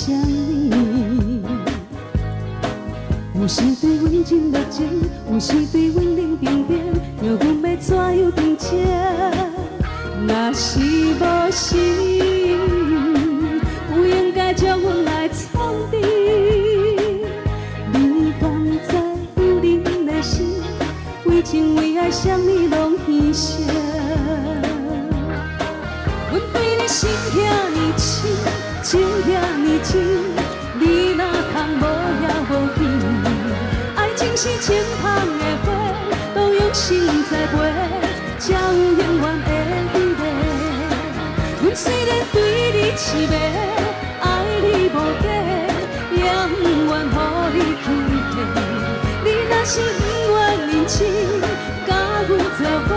啥物？有時對阮真熱情，有時對阮冷冰冰，叫阮欲怎樣定情？若是無心，不應該將阮來創治。你敢知有恁的心，為情為愛，啥物攏犧牲。阮對你心遐爾深，情遐爾深，你哪通無影無形？愛情是千芳的花，都用心栽培，才有永遠的美麗。阮雖然對你痴迷，愛你無假，也毋願予你欺騙。你若是毋願認真，佮阮做伙，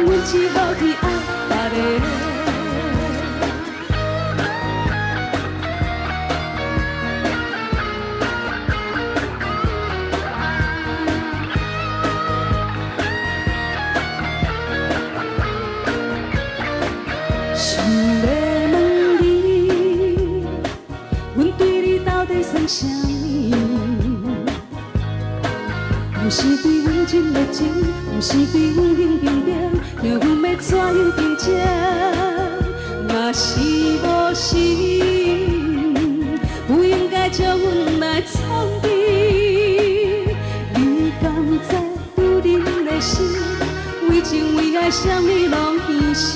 阮只好去愛別个。想欲問你，阮對你到底算啥物？有時對阮真熱情，有時對阮冷冰冰，叫阮欲怎樣定情？若是無心，不應該將阮來創治。你敢知女人的心，為情為愛，啥物攏犧牲？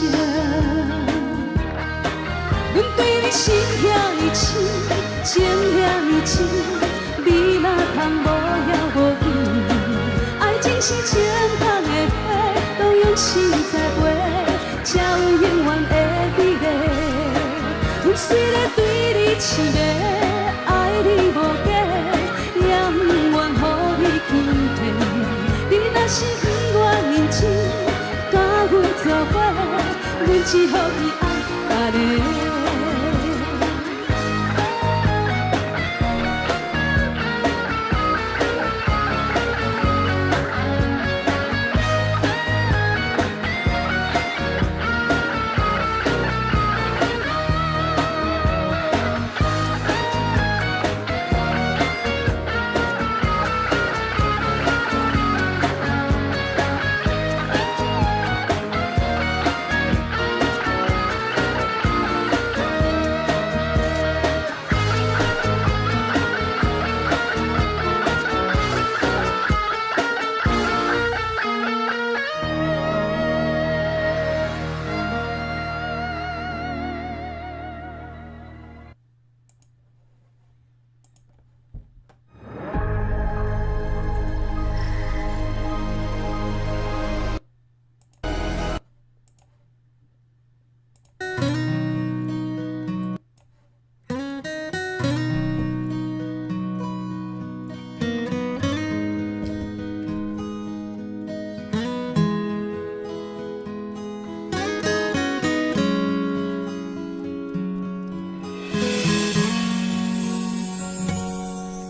阮對你心遐爾深，情遐爾深，你哪通無影無形？愛情是千芳的花，都用心栽培，才有永遠的美麗。阮雖然對你痴迷，愛你無假，也毋願予你欺騙。你若是毋願認真，佮阮做伙，阮只好去愛別个。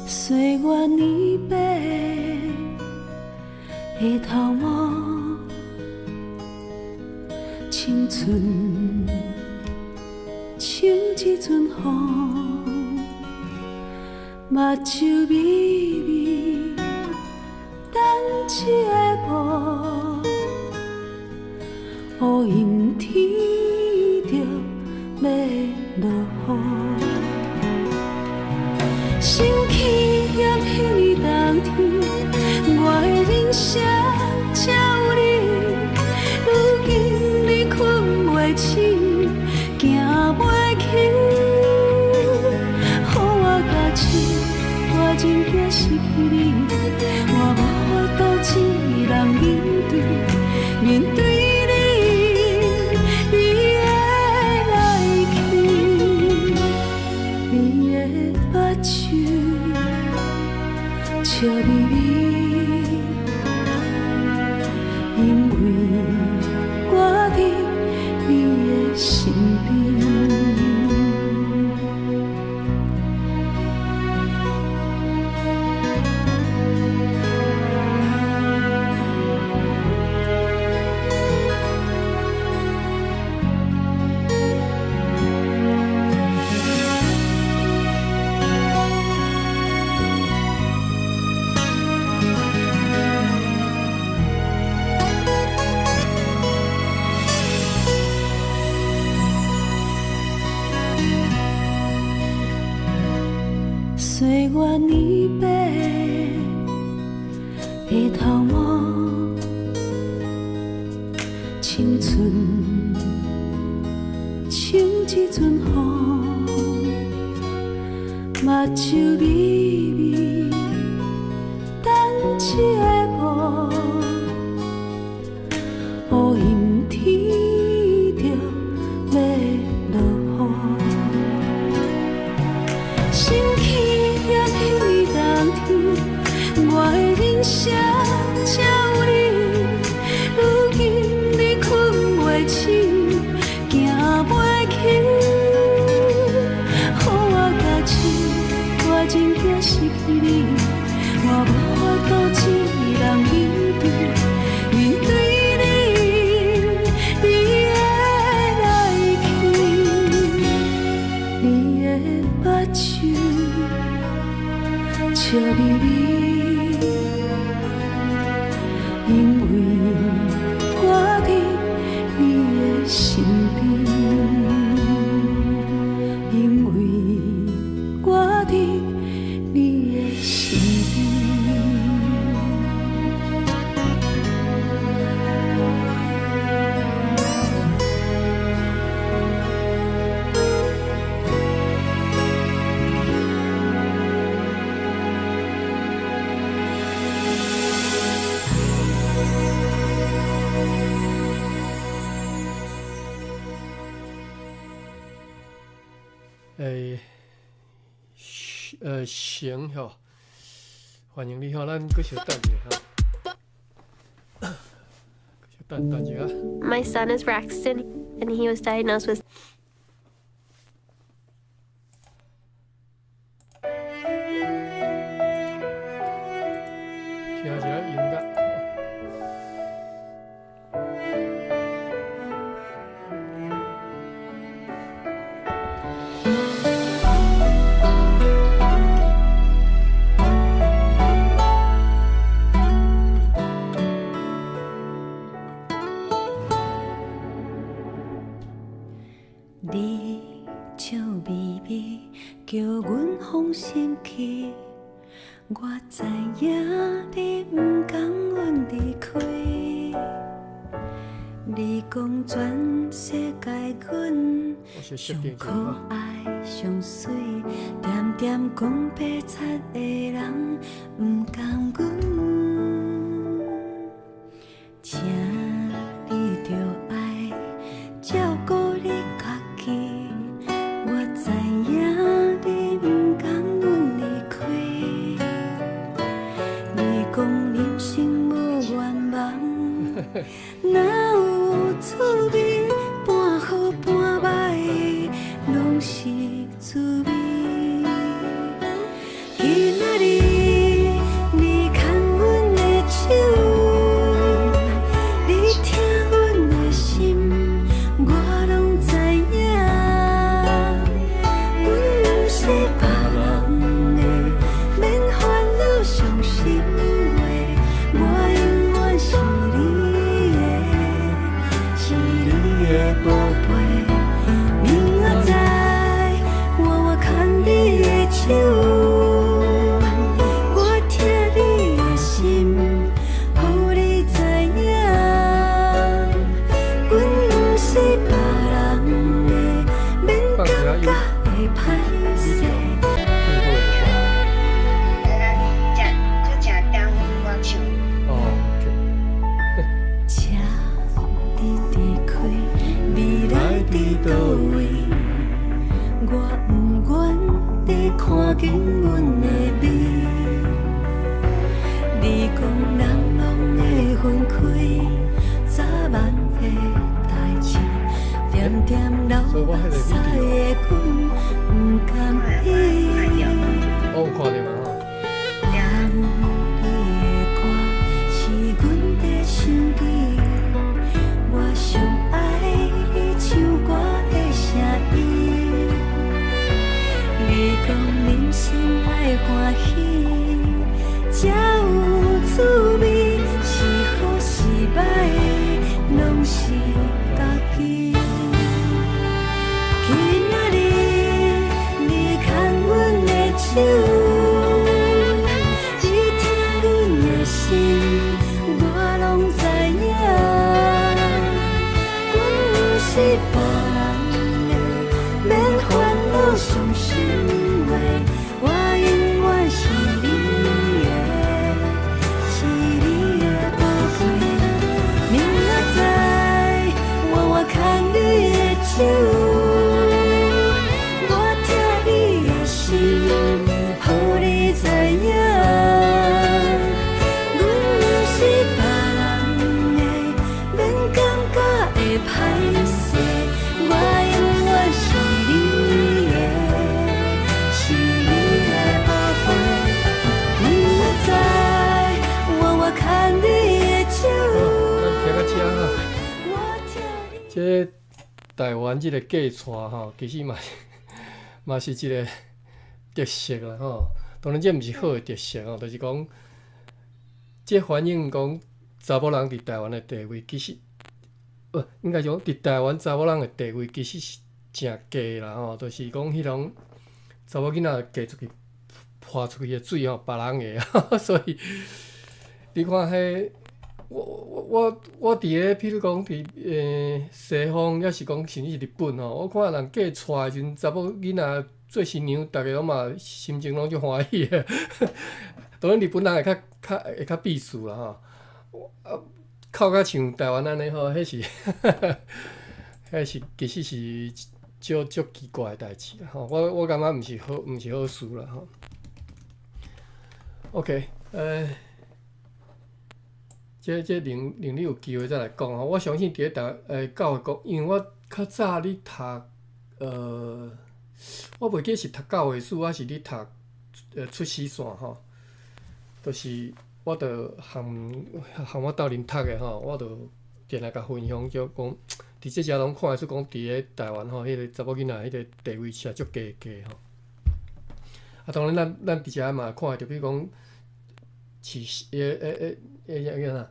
歲月年白的頭毛，青春像一陣風，目睭微微等一个霧，烏雲天就欲落雨。想起踮彼年冬天，我的人生才有你。如今你睏袂醒，行袂去，予我共醒，我真驚失去你。我無法度一人面對，面對你，你的來去，你的目睭笑眯眯，因為我佇你的身邊。願意白的頭毛，青春像一陣風，目睭微微等一个夢，烏陰天就欲落雨。心起踮彼冬天，我的人生才有你。如今你睏袂醒，行袂起，予我共醒，我真驚失去你。我無法度一人面對，面對你，你的來去，你的目睭笑眯眯，因為我佇你的身邊，因為我佇你的身邊。欸，行吼，歡迎你吼，咱閣小等一下吼，閣小等等一下。 My son is Braxton, and he was diagnosed with 聽一下音樂。你笑眯眯，叫阮放心去。我知影你毋甘阮離開。你講全世界阮我先設上定一下可愛上媠，恬恬講白賊的人毋甘阮。請你著愛照顧你家己，我知影你毋甘阮離開。你講人生無願望，若有滋味，半好半歹，攏是滋味。今仔日你牽阮的手，你疼阮的心，我攏知影。阮毋是別人的，免煩惱傷心話，我永遠是你的，是你的寶貝。明仔載我牽你的手，我疼你的心，予你知影。阮毋是別人的，免放一下感覺會歹勢。聽過的歌。食去食中歌唱。哦，OK。車直直開，未來佇佗位？我毋願你看見阮的美。你講人攏會分開，早晚的代誌，恬恬流目屎的阮毋甘意。我有看著嘛吼。放你的歌是阮在想你，我上愛你唱歌的聲音。你講人生愛歡喜，才有滋味，是好是歹，攏是家己。今仔日你牽阮的手，這台灣這个嫁娶吼，其實嘛是一个特色啦吼。當然，這毋是好的特色吼，就是講，這反映講查某人佇台灣的地位，其實，應該講佇台灣查某人的地位其實是誠低啦吼，就是講彼種查某囡仔嫁出去，潑出去的水吼，別人的，所以你看彼。我佇咧，譬如講佇西方，抑是講甚至是日本吼，我看人嫁娶的時陣，查某囡仔做新娘，逐家攏嘛心情攏足歡喜的。當然日本人會較鄙視啦吼，啊，哭甲像台灣按呢吼，彼是其實是足足奇怪的代誌吼。我感覺毋是好事啦吼。OK，這明明你有機會再來講吼，我相信佇咧台教會國，因為我較早咧讀，我袂記得是讀教會史，還是咧讀出師線吼，就是我著含我鬥陣讀的吼，我著定來共分享，就講佇這遮攏看會出講，佇咧台灣吼，彼个查某囡仔彼个地位是足低低吼。啊，當然咱佇遮嘛看會著，比如講飼彼個叫啥，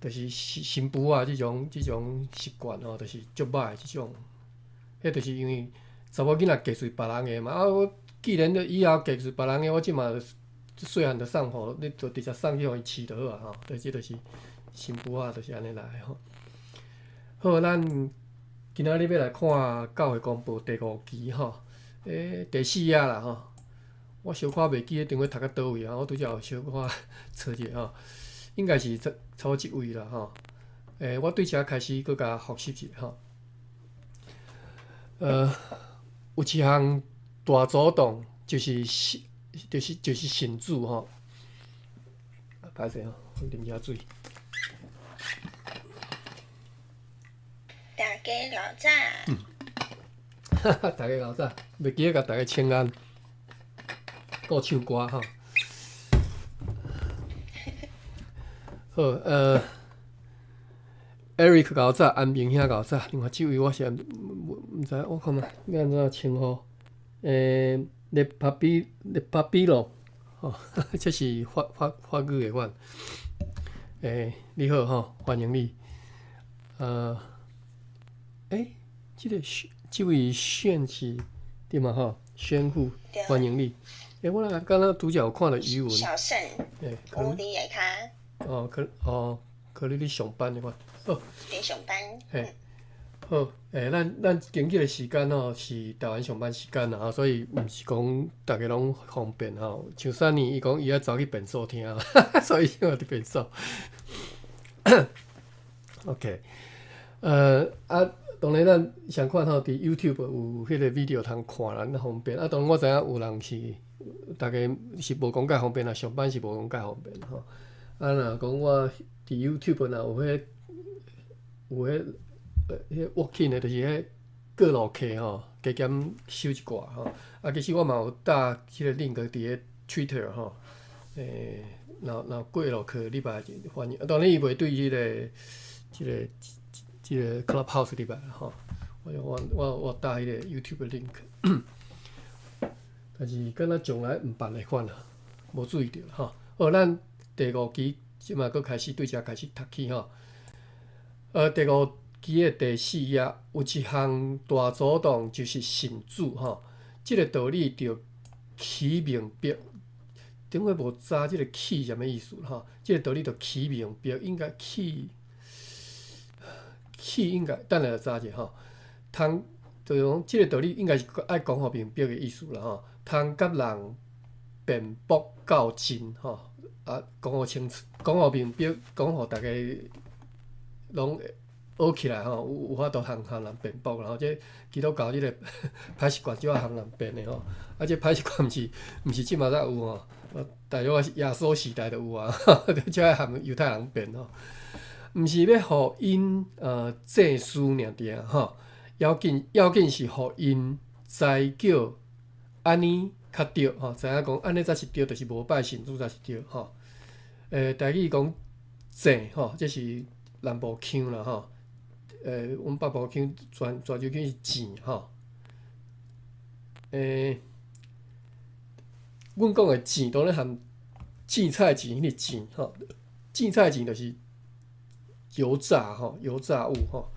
就是新婦仔這種習慣吼，就是足歹這種。彼就是因為查某囡仔嫁予別人的嘛。啊，我既然以後嫁予別人的，我這馬細漢就送予，你就直接送去予伊飼就好啊吼。對，這就是新婦仔，就是按呢來的吼。好，咱今仔日欲來看《教會公報》第五期吼，第四頁啦吼。我小可袂記得頂回讀到佗位啊，我拄才有小可找者吼，應該是差不多這位啦吼。我對遮開始閣共複習一下吼。有一項大阻擋，就是信主吼。歹勢吼，我啉下水。大家老早。大家老早，袂記得共大家請安。閣唱歌吼。好，Eric 𠢕早，安明兄𠢕早，另外這位我是毋知，我看覓欲按怎稱呼？列巴比羅，吼，這是法語的款。你好吼，歡迎你。這个這位炫是對嗎？吼，宣父，歡迎你。我若敢若拄才有看著語文。小盛，有佇下跤。哦，可能咧上班的款。好。佇上班。嘿，好，咱根據的時間吼是台灣上班時間啦，所以毋是講逐家攏方便吼。像 Sunny 伊講伊愛走去便所聽，所以伊佇便所。OK，啊，當然咱上款吼，佇 YouTube 有彼個 video 通看啦，較方便。啊，當然我知影有人是，逐家是無講介方便啦，上班是無講介方便吼。啊，若講我佇 YouTube 若有彼 walk-in 的，就是彼過路客吼，加減收一寡吼。啊，其實我嘛有搭彼個 link 佇咧 Twitter 吼，若過路客禮拜歡迎。啊，當然伊袂對這個 Clubhouse 入來吼。我搭彼個 YouTube link，但是敢若從來毋捌的款啊，無注意著吼。好，咱第五期這馬閣開始對遮開始讀起吼。第五期的第四頁有一項大阻擋，就是信主吼。這个道理著起明白，頂回無知這个起啥物意思吼。這个道理著起明白，應該起起應該等下就知者吼。通就是講，這个道理應該是愛講予明白的意思啦吼。通共人辯駁較真吼，啊，講予清楚，講予明白，講予逐家攏學起來吼，有法度通予人辯駁啦吼。這基督教這个歹習慣，就愛予人辯的吼。啊，這歹習慣毋是這馬才有吼，大約耶穌時代就有啊，就愛和猶太人辯吼。毋是欲予𪜶祭司爾爾吼，要緊是予𪜶知叫按呢較對吼，知影講按呢才是對，就是無拜神主才是對吼。台語講祭吼，這是南部腔啦吼。阮北部腔泉州腔是糋吼。阮講的糋當然含凊彩錢彼個糋吼，凊彩錢就是油炸吼，油炸物吼，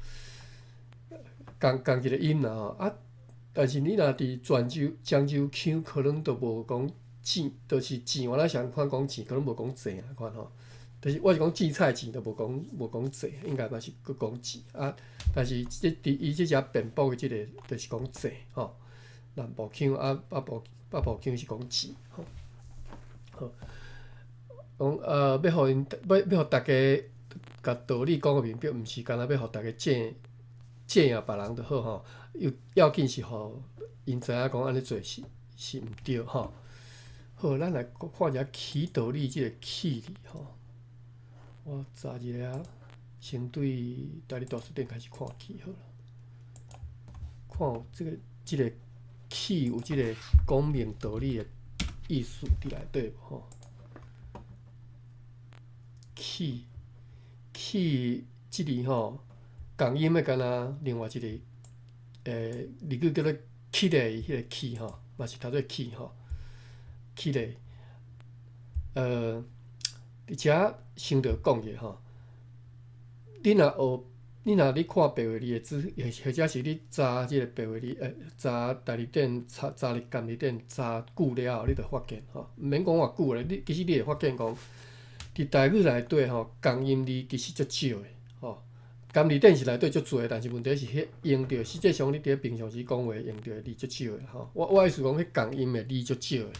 仝仝一個音啦吼啊！但是你若佇泉州、漳州腔，可能就無講糋，就是糋，我若相款講糋，可能無講濟啊款吼。就是我是講凊彩錢，就無講濟，應該嘛是閣講糋啊。但是這佇伊這只辯駁的這个，就是講濟吼。南部腔啊，北部腔是講糋吼。好，講欲予𪜶欲予逐家共道理講予明白，毋是干焦欲予逐家正正贏別人就好吼。又要緊是予𪜶知影講按呢做是毋對吼。好，咱來看一下起道理這个起字吼。我查一下，先對台語大辭典開始看起好了。看有這個起有這個講明道理的意思佇內底無吼？起起這字吼，仝音的敢若另外一个日語叫做起來彼个起吼，嘛是讀做起吼，起來。佇遮先著講者吼，你若學，你若咧看白話字的字，或者是你查這個白話字，查台字典，查咧含字典，查久了後，你就發現吼，毋免講偌久咧，你其實你會發現講，佇台語內底吼，仝音字其實足少的吼。含字典是內底足濟，但是問題是彼用著，實際上你佇咧平常時講話用著的字足少的吼。我意思講，彼仝音的字足少的，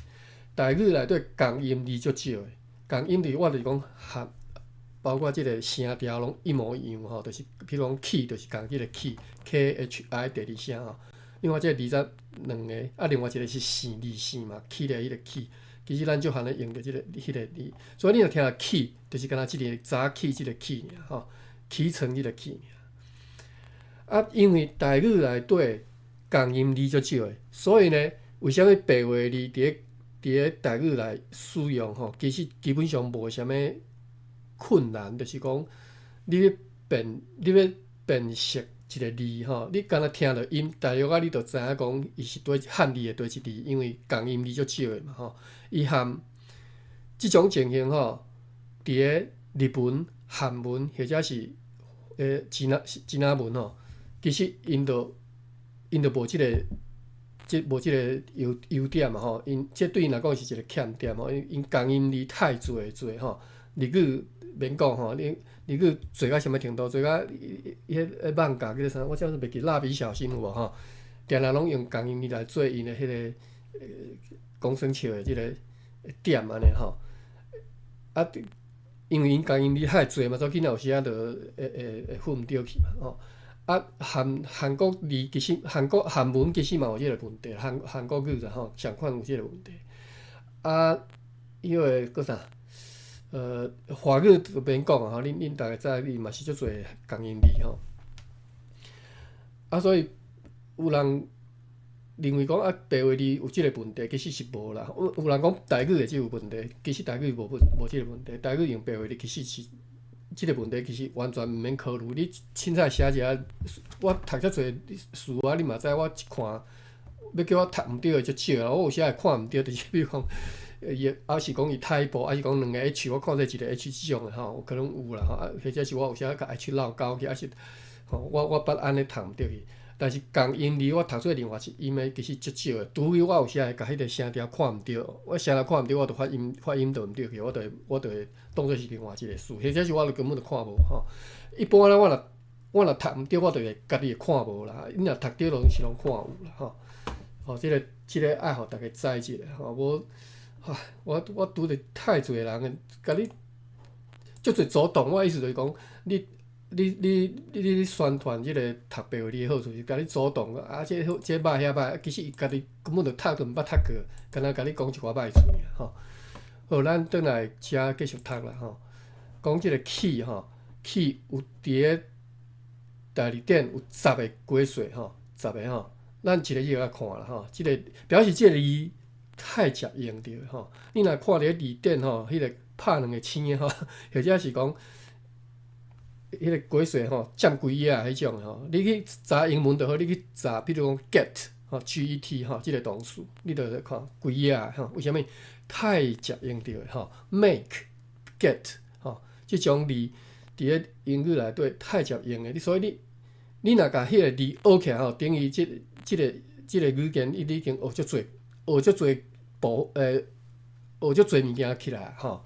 台語內底仝音字足少的。仝音字我就是講含，包括這个聲調攏一模一樣吼，就是比如講起，就是仝這个起，K H I 第二聲吼。另外這个字才兩个，啊，另外一个是姓字姓嘛，起來彼个起。其實咱足罕咧用著這个彼个字，所以你若聽起，就是敢若這个早起這个起爾吼，起床這个起爾。啊，因為台語內底仝音字足少的，所以呢，為啥物白話字佇咧台語來使用吼？其實基本上無啥物困難，就是講你欲辨識一个字吼，你干焦聽著音，大約仔你就知影講伊是佗漢字的佗一字，因為仝音字足少的嘛吼。伊含這種情形吼，佇咧日文、韓文或者是支那文吼，其實𪜶就無這個優點嘛吼。𪜶這對𪜶來講是一個欠點吼，因𪜶仝音字太濟濟吼。日語免講吼，你日語濟到啥物程度？濟到彼个漫畫叫做啥？我這袂記蠟筆小新有無吼？定定攏用仝音字來做𪜶的彼个講耍笑的這个點按呢吼。啊，因為𪜶仝音字太濟嘛，所以囡仔有時仔就會混毋著去嘛吼。啊，韓國字其實韓國韓文其實嘛有這个問題，韓國語啦吼，仝款有這个問題。啊，彼个閣啥？華語就免講啊吼，恁逐家知，伊嘛是足濟仝音字吼。啊，所以有人認為講啊，白話字有這个問題，其實是無啦。有人講台語的這有問題，其實台語無這个問題。台語用白話字其實是這个問題，其實完全毋免考慮。你凊彩寫一下，我讀遮濟書啊，你嘛知，我一看欲叫我讀毋著的足少啦。我有時會看毋著，就是比如講，伊抑是講伊 typo，抑是講兩个 H，我看做一个 H 這種的吼，可能有啦吼。啊，或者是我有時共 H 落勾去，抑是吼，我捌按呢讀毋著去。但是仝音字我讀做另外一音的，其實足少的。除非我有時會共彼个聲調看毋著，我聲調看毋著，我就發音就毋對去，我就會當做是另外一个詞，或者是我就根本就看無吼。一般咧，我若讀毋著，我就會家己會看無啦。你若讀著，攏是攏看有啦吼。吼，這個愛予逐家知一下吼，無，唉，我拄著太濟人共你足濟阻擋。我意思就是講，你宣傳這个讀白話字的好處是共你阻擋，啊，這好這歹遐歹，其實伊家己根本就讀都毋捌讀過，干焦共你講一寡歹喙爾吼。好，咱轉來遮繼續讀啦吼。講這个起吼，起有佇咧台字典有十个解說吼，十个吼。咱一个一个來看啦吼。這个表示這个字太常用著吼。你若看佇咧字典吼，彼个拍兩个星的吼，或者是講。彼个雞碎吼，佔規頁仔彼種吼，你去查英文就好，你去查，比如講 get 吼，get 吼，這個動詞，你就來看規頁仔吼，為啥物？太常用著的吼，make get 吼，這種字佇咧英語內底太常用的，所以你若共彼個字學起來吼，等於這個語言伊已經學足濟，學足濟部學足濟物件起來吼。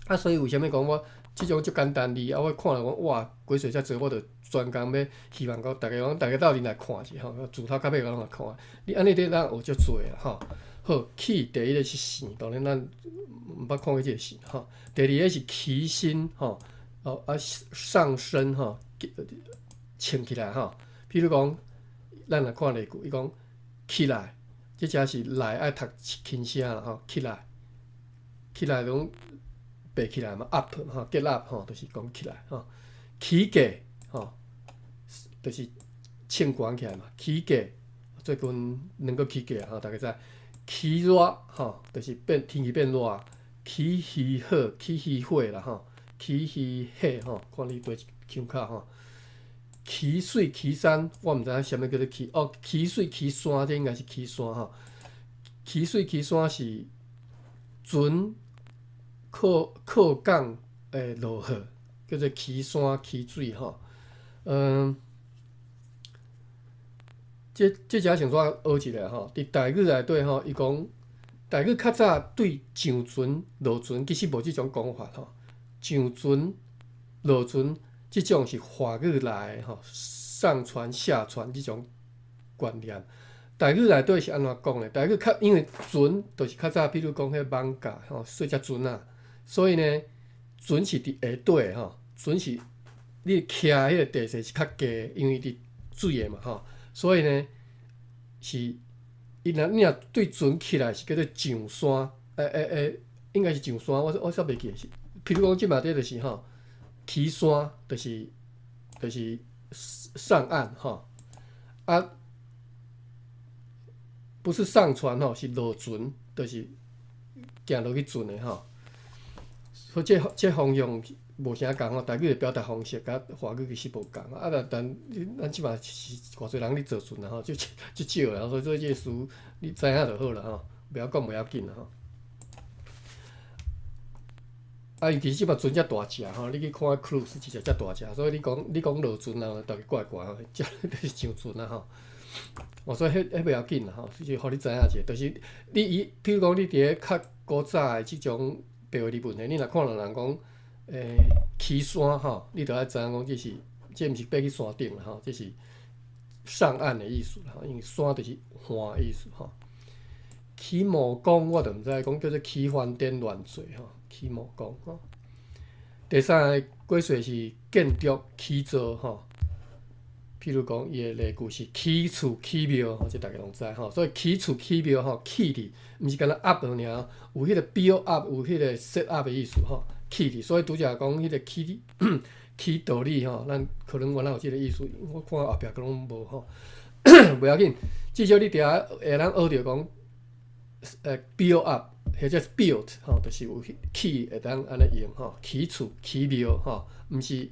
啊，所以為啥物講我這種足簡單字啊？我看了講哇，雞碎遮濟，我就專工欲希望講逐家講，逐家鬥陣來看者吼，自頭到尾攏來看。你按呢你咱學足濟啊吼。好，起第一个是姓，當然咱毋捌看過這個姓吼。第二个是起身吼，哦啊上升吼，穿起來吼。譬如講，咱來看例句，伊講起來，這只是來愛讀輕聲啦吼，起來，起來攏爬起來嘛，up 吼，get up 吼，就是講起來吼。起價吼，就是穿懸起來嘛。起價最近兩個起價吼，逐家知。起熱吼，就是變天氣變熱。起虛火，起虛火啦吼，起虛火吼，看你佗一腔口吼。起水起山，我毋知影啥物叫做起哦，起水起山，這應該是起山吼。起水起山是船靠港會落雨，叫做起山起水吼。這遮先煞學一下吼，佇台語內底吼，伊講台語較早對上船落船其實無這種講法吼。上船落船這種是華語來的吼，上船下船這種觀念。台語內底是按怎講咧？台語較因為船就是較早，比如講彼艋舺吼，細隻船仔，所以呢，船是佇下底吼，船是你徛彼個地勢是較低，因為佇水的嘛吼，所以呢是伊若你若對船起來是叫做上山，應該是上山，我煞袂記得是，譬如講這馬這就是吼，起山就是上岸吼，啊。不是上船吼，是落船，就是行落去船的吼。所以這方向無啥仝吼，台語的表達方式佮華語其實無仝。啊，但咱這馬是偌濟人咧坐船啦吼，就就少啦，所以這個詞你知影就好啦吼，袂曉講袂要緊啦吼。啊，尤其是這馬船遮大隻吼，你去看 cruise 一隻遮大隻，所以你講落船啊，逐家怪怪吼，這就是上船啊吼。哦，所以彼袂要緊啦吼，就是予你知影者，就是你伊，譬如講你佇咧較古早的這種白話字文獻，你若看到人講，起山吼，你就愛知影講這是，這毋是爬去山頂啦吼，這是上岸的意思啦，因為山就是岸的意思吼。起毛講我就毋知，講叫做起翻顛亂做吼，起毛講吼。第三個雞碎是建築起造吼。譬如講，伊的例句是起厝起廟吼，這逐家攏知吼。所以起厝起廟吼，起字毋是干焦 up 爾，有彼個 build up，有彼個 set up 的意思吼。起字，所以拄則講彼個起起道理吼，咱可能原來有這個意思，我看後壁閣攏無吼。袂要緊，至少你佇遐會當學著講，build up 或者是 build 吼，就是有起會當按呢用吼，起厝起廟吼，毋是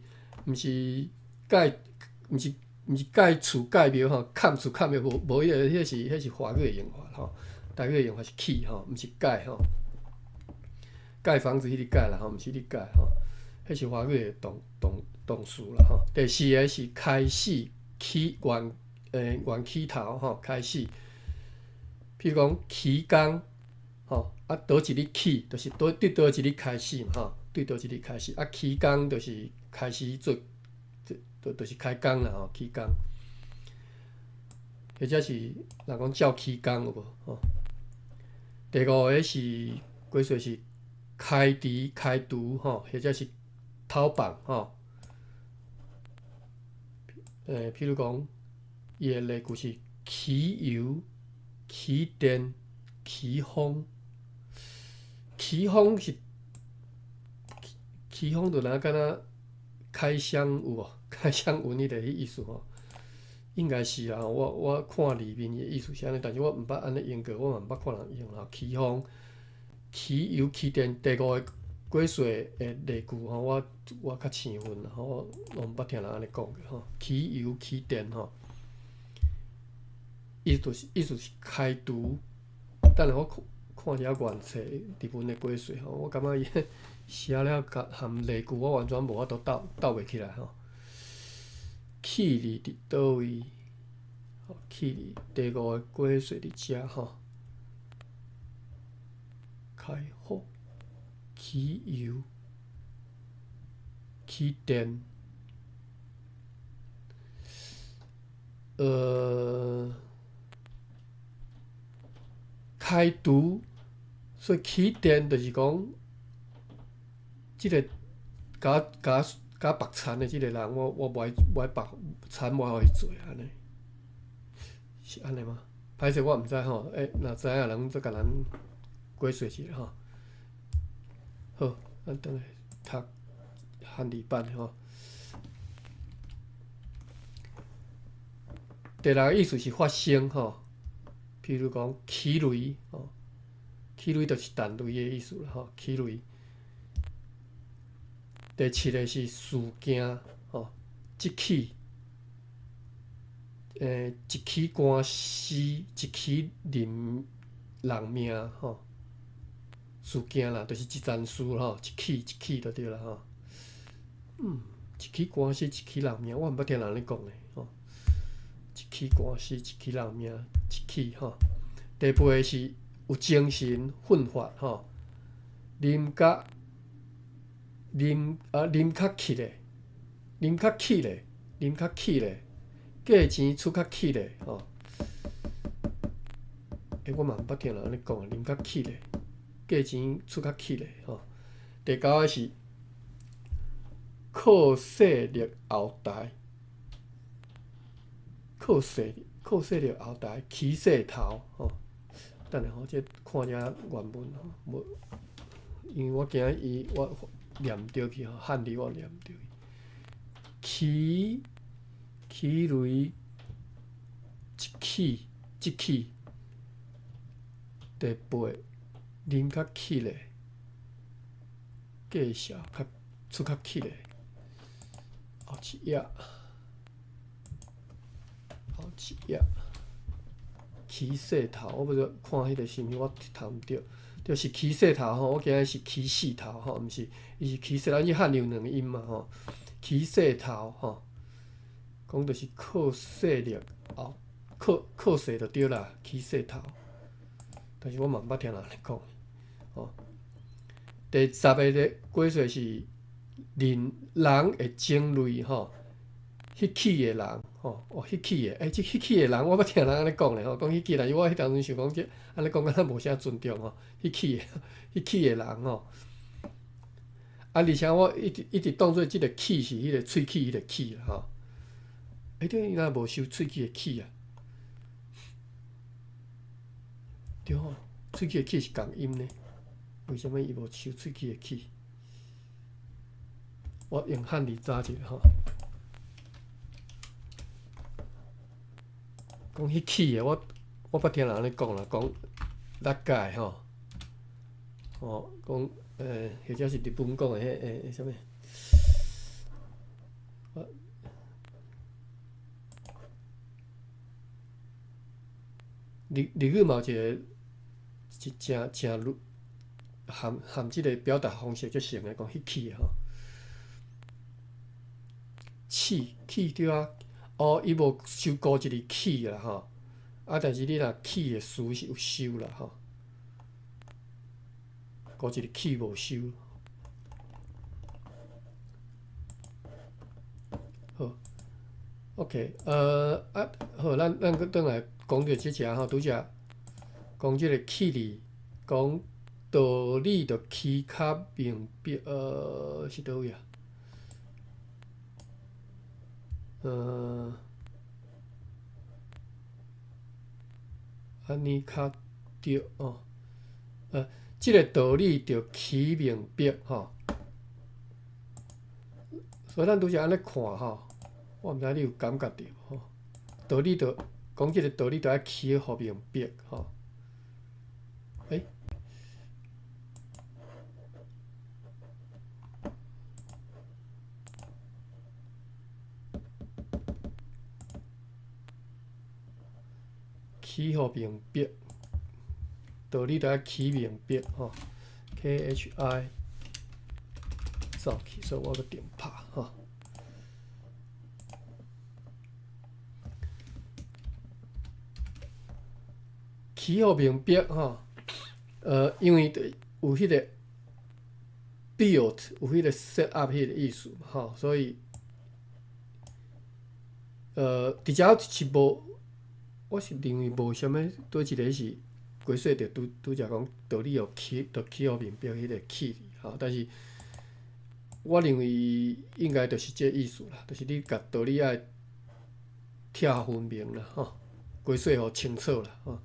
蓋，毋是蓋厝蓋廟吼，崁厝崁廟無無彼個，彼是華語的用法吼，台語的用法是起吼，毋是蓋吼。蓋房子彼個蓋啦吼，毋是你蓋吼，彼是華語的動詞啦吼。第四个是開始起源起頭吼，開始。譬如講起工吼，啊，佗一日起，就是對佗一日開始嘛吼，對佗一日開始。啊，起工就是開始做，就是開工啦吼，起工。或者是人講照起工有無吼？第五个是雞碎是開除、開除吼，或者是討放吼。譬如講，伊的例句是起油、起電、起風。起風是起風，就若敢若開箱有無？開箱文彼個彼意思吼，應該是啦。我看裡面的意思是按呢，但是我毋捌按呢用過，我嘛毋捌看人用啦。起風、起油、起電，第五個解說的例句吼，我較生分啦吼，我攏毋捌聽人按呢講過吼。起油起電吼，意思是開除。等下我看看一下原冊日文的解說吼，我感覺伊寫了佮含例句，我完全無法度鬥鬥袂起來吼。起字佇佗位？起字第五个解說佇遮吼。開火、起油、起電，開除，所以起電就是講，這个共共共縛田的這个人，我無愛縛田，無愛予伊做按呢，是按呢嗎？歹勢我毋知吼，若知影人再共咱解說一下吼。好，咱轉來讀漢字版的吼。第六个意思是發生吼，譬如講起雷吼，起雷就是彈雷的意思啦吼，起雷。第七个是事件吼，一起，一起官司，一起人人命吼。事件啦，就是一件事吼，一起一起就對啦吼。一起官司，一起人命，我毋捌聽人按呢講的吼。一起官司，一起人命，一起吼。第八个是有精神奮發吼，啉甲啉啊啉較起咧，啉較起咧，啉較起咧，價錢出較起咧吼。我嘛毋捌聽人按呢講，啉較起咧。價錢出較起咧吼。第九个是靠勢力後台，靠勢力後台起勢頭吼。等下吼，這看一下原文吼，無，因為我驚伊我念毋著去吼，漢字我念毋著去。起起雷一起一起，第八。啉較起咧，價數較出較起咧，後一頁，後一頁，起勢頭，我欲看彼个是毋是我讀毋著，就是起勢頭吼，我驚伊是起勢頭吼，毋是，伊是起勢頭，因為漢字有兩音嘛吼，起勢頭吼，講就是靠勢力哦，靠勢就對啦，起勢頭，但是我嘛毋捌聽人按呢講。吼，第十个咧解說是人人會種類吼，彼起的人吼，哦，彼起的，這彼起的人，我捌聽人按呢講咧吼，講彼起的人，我彼當陣想講這按呢講敢若無啥尊重吼，彼起的，彼起的人吼。啊，而且我一直一直當做這个齒是彼個喙齒彼个齒啦吼。對，伊若無收喙齒的齒啊？對吼，喙齒的齒是仝音呢。為啥物伊無收喙齒的齒？我用漢字查一下吼。講彼起的，我捌聽人按呢講啦，講六界吼，吼講或者是日本講的彼啥物？日日語嘛有一个一誠誠含含這个表達方式足像的，講彼起的吼，齒齒對啊，哦，伊無收孤一字起啦吼，啊，但是你若起的詞是有收啦吼，孤一字起無收。好，OK，啊，好，咱閣轉來講著這只吼，拄才講這个起字，講道理就起較明白，是佗位啊？按呢較對哦。這个道理就起明白吼。所以咱拄才按呢看吼，我毋知你有感覺著無吼？道理就講這个道理，就愛起予明白吼。起予明白，道理著愛起明白吼，KHI 走去，所以我閣重拍吼。起予明白吼，因為有彼個 build 有彼個 set up 彼個意思吼，所以佇遮是無，我是認為無啥物，佗一个是規細著拄拄才講道理予起，著起予明白彼個起吼，但是我認為應該就是這個意思啦，就是你共道理愛拆分明啦吼，規細予清楚啦吼。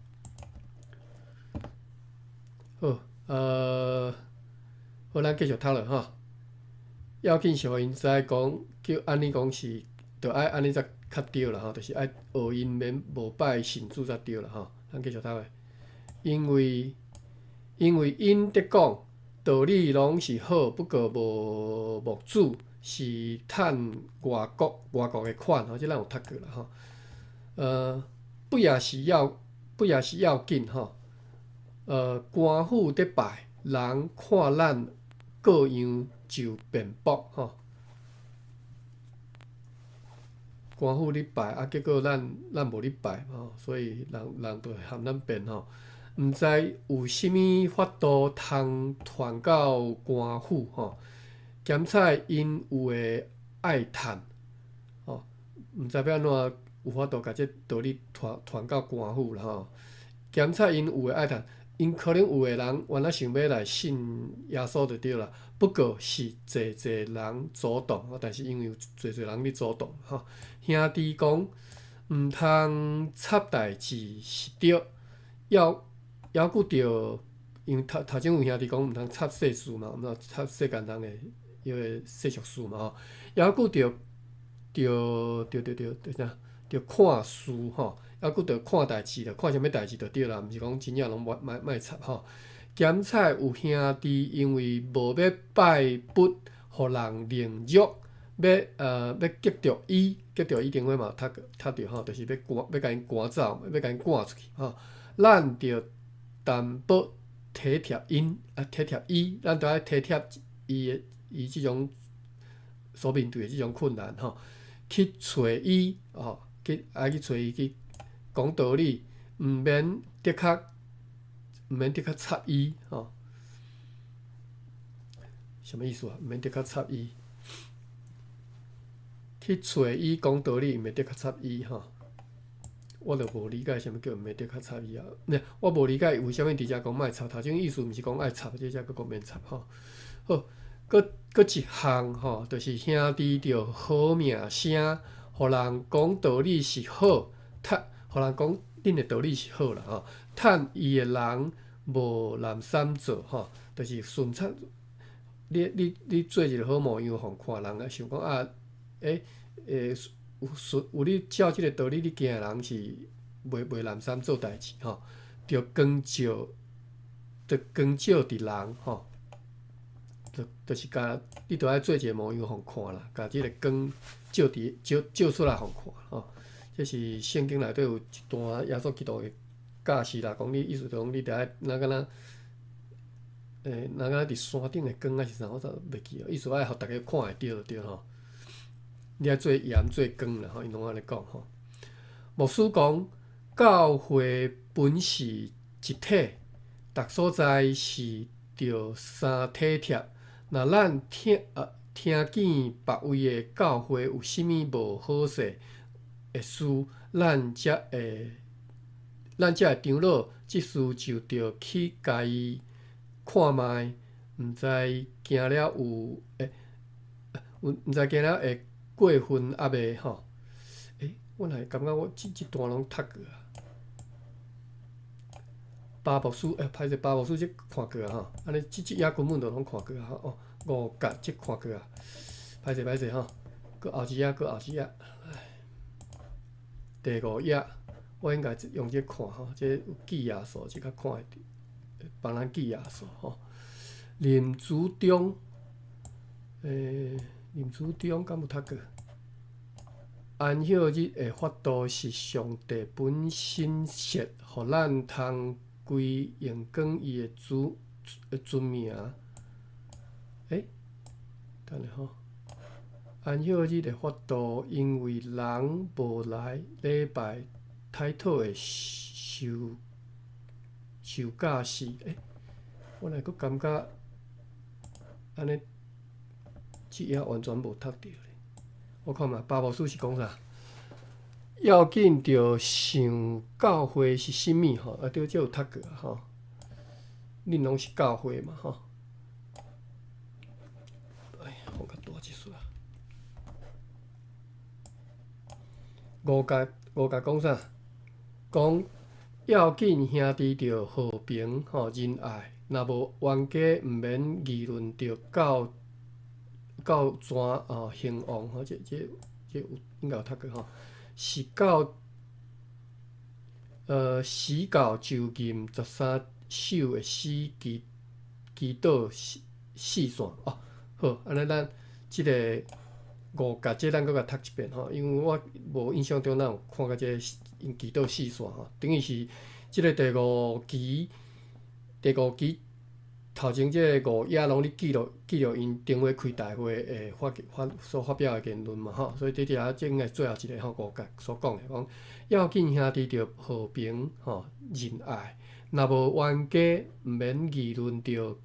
好，好，咱繼續讀落吼。要緊是予𪜶知講，叫按呢講是，著愛按呢才較對啦吼，就是愛學𪜶免無拜神主才對啦吼。咱繼續讀落，因為因為𪜶咧講道理攏是好，不過無牧主是趁外國外國的款吼，這咱有讀過啦吼。不也是要緊吼。官府咧拜，人看咱各樣就辯駁吼。官府咧拜，啊，結果咱咱無咧拜吼，所以人人就會含咱辯吼。毋知有啥物法度通傳到官府吼，兼且𪜶有會愛趁吼，毋知欲按怎有法度共這道理傳傳到官府啦吼。兼且𪜶有會愛趁。𪜶可能有的人原來想欲來信耶穌就對啦，不過是濟濟人阻擋，但是因為有濟濟人咧阻擋吼。兄弟講，毋通插代誌是對，猶猶閣著，因為頭頭前有兄弟講毋通插世事嘛，毋通插世間人的彼個世俗事嘛吼，猶閣著著著著著著啥？著看事吼。猶閣著看代誌，著看啥物代誌就對啦，毋是講真正攏莫莫莫插吼。兼且有兄弟因為無欲拜佛，予人凌辱，欲欲激著伊，激著伊頂回嘛有讀讀著吼，就是欲趕欲共𪜶趕走，欲共𪜶趕出去吼。咱著淡薄體貼𪜶，啊體貼伊，咱著愛體貼伊的伊這種所面對的這種困難吼，去揣伊吼，去愛去揣伊去。講道理，毋免的確，毋免的確插伊吼。啥物意思啊？毋免的確插伊，去揣伊講道理，毋免的確插伊吼。我就無理解啥物叫毋免的確插伊啊？我無理解為啥物佇遮講莫插，頭前意思毋是講愛插，這遮閣講免插吼。好，閣閣一項吼，就是兄弟著好名聲，予人講道理是好，趁。予人講恁的道理是好啦吼，趁伊的人無濫三做吼，就是順暢。你你你做一個好模樣，予看人啊想講啊，欸欸有順有你照這個道理你行的人是袂袂濫三做代誌吼，著光照，著光照佇人吼，著就是共你著愛做一個模樣予看啦，共這個光照佇照照出來予看吼。這是聖經內底有一段耶穌基督的教示啦，講你意思就講你著愛若敢若，若敢若佇山頂的光抑是啥，我煞袂記囉。意思愛予逐家看會著就對吼。你愛做鹽做光啦吼，𪜶攏按呢講吼。牧師講，教會本是一體，逐所在是著相體貼。若咱聽聽見別位的教會有啥物無好勢的事，咱才會咱才會長老執事就著去共伊看覓，毋知行了有欸，毋知行了會過分抑袂吼？欸，我哪會感覺我這這段攏讀過啊？巴牧師欸，歹勢，巴牧師這看過啊吼，按呢這這頁根本就攏看過啊吼。哦，五節這看過啊，歹勢歹勢吼，閣後一頁，閣後一頁，第五頁，我應該用這看吼，這有記頁數，這較看會著，幫咱記頁數吼。林主中，林主中敢有讀過？安息日的法度是上帝本身設，予咱通歸榮光伊的主尊名。欸，等下吼。安息日的法度，因為人無來禮拜太討的受受教時，欸，我來閣感覺按呢，這頁完全無讀著咧。我看覓，巴牧師是講啥？要緊著想教會是啥物吼？啊對，這有讀過吼。恁攏是教會嘛吼？哎呀，放較大一絲啊！五節五節講啥？講要緊兄弟著和平吼仁愛，若無冤家，毋免議論著到到怎哦興旺吼？這這這有應該有讀過吼。是到死到就任13首的死祈祈禱四四線哦。好，按呢咱這个五節這咱閣共讀一遍吼，因為我無印象中咱有看過這个𪜶祈禱四線吼，等於是這个第五期第五期頭前這个五頁攏咧記錄記錄𪜶燈會開大會的發發所發表的言論嘛吼，所以佇遮這應該是最後一个吼五節所講的講要緊兄弟著和平吼仁愛，若無冤家，毋免議論著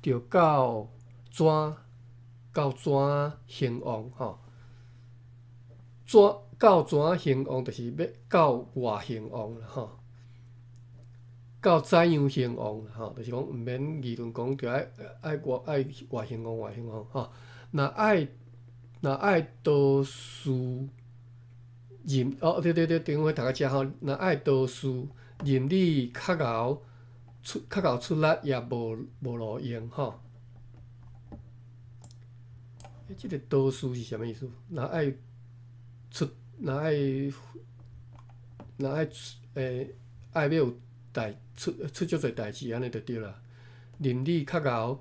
著到怎到怎興旺吼？怎到怎興旺，就是欲到偌興旺啦吼。到怎樣興旺吼，就是講毋免議論講著愛愛偌愛偌興旺偌興旺吼。若愛若愛多事任哦，對對對，頂回讀到遮吼。若愛多事任你較𠢕出較𠢕出力也無無路用吼。欸，這个多事是啥物意思？若愛出，若愛若愛出，欸，愛欲有代出出足濟代誌，按呢就對啦。任你較𠢕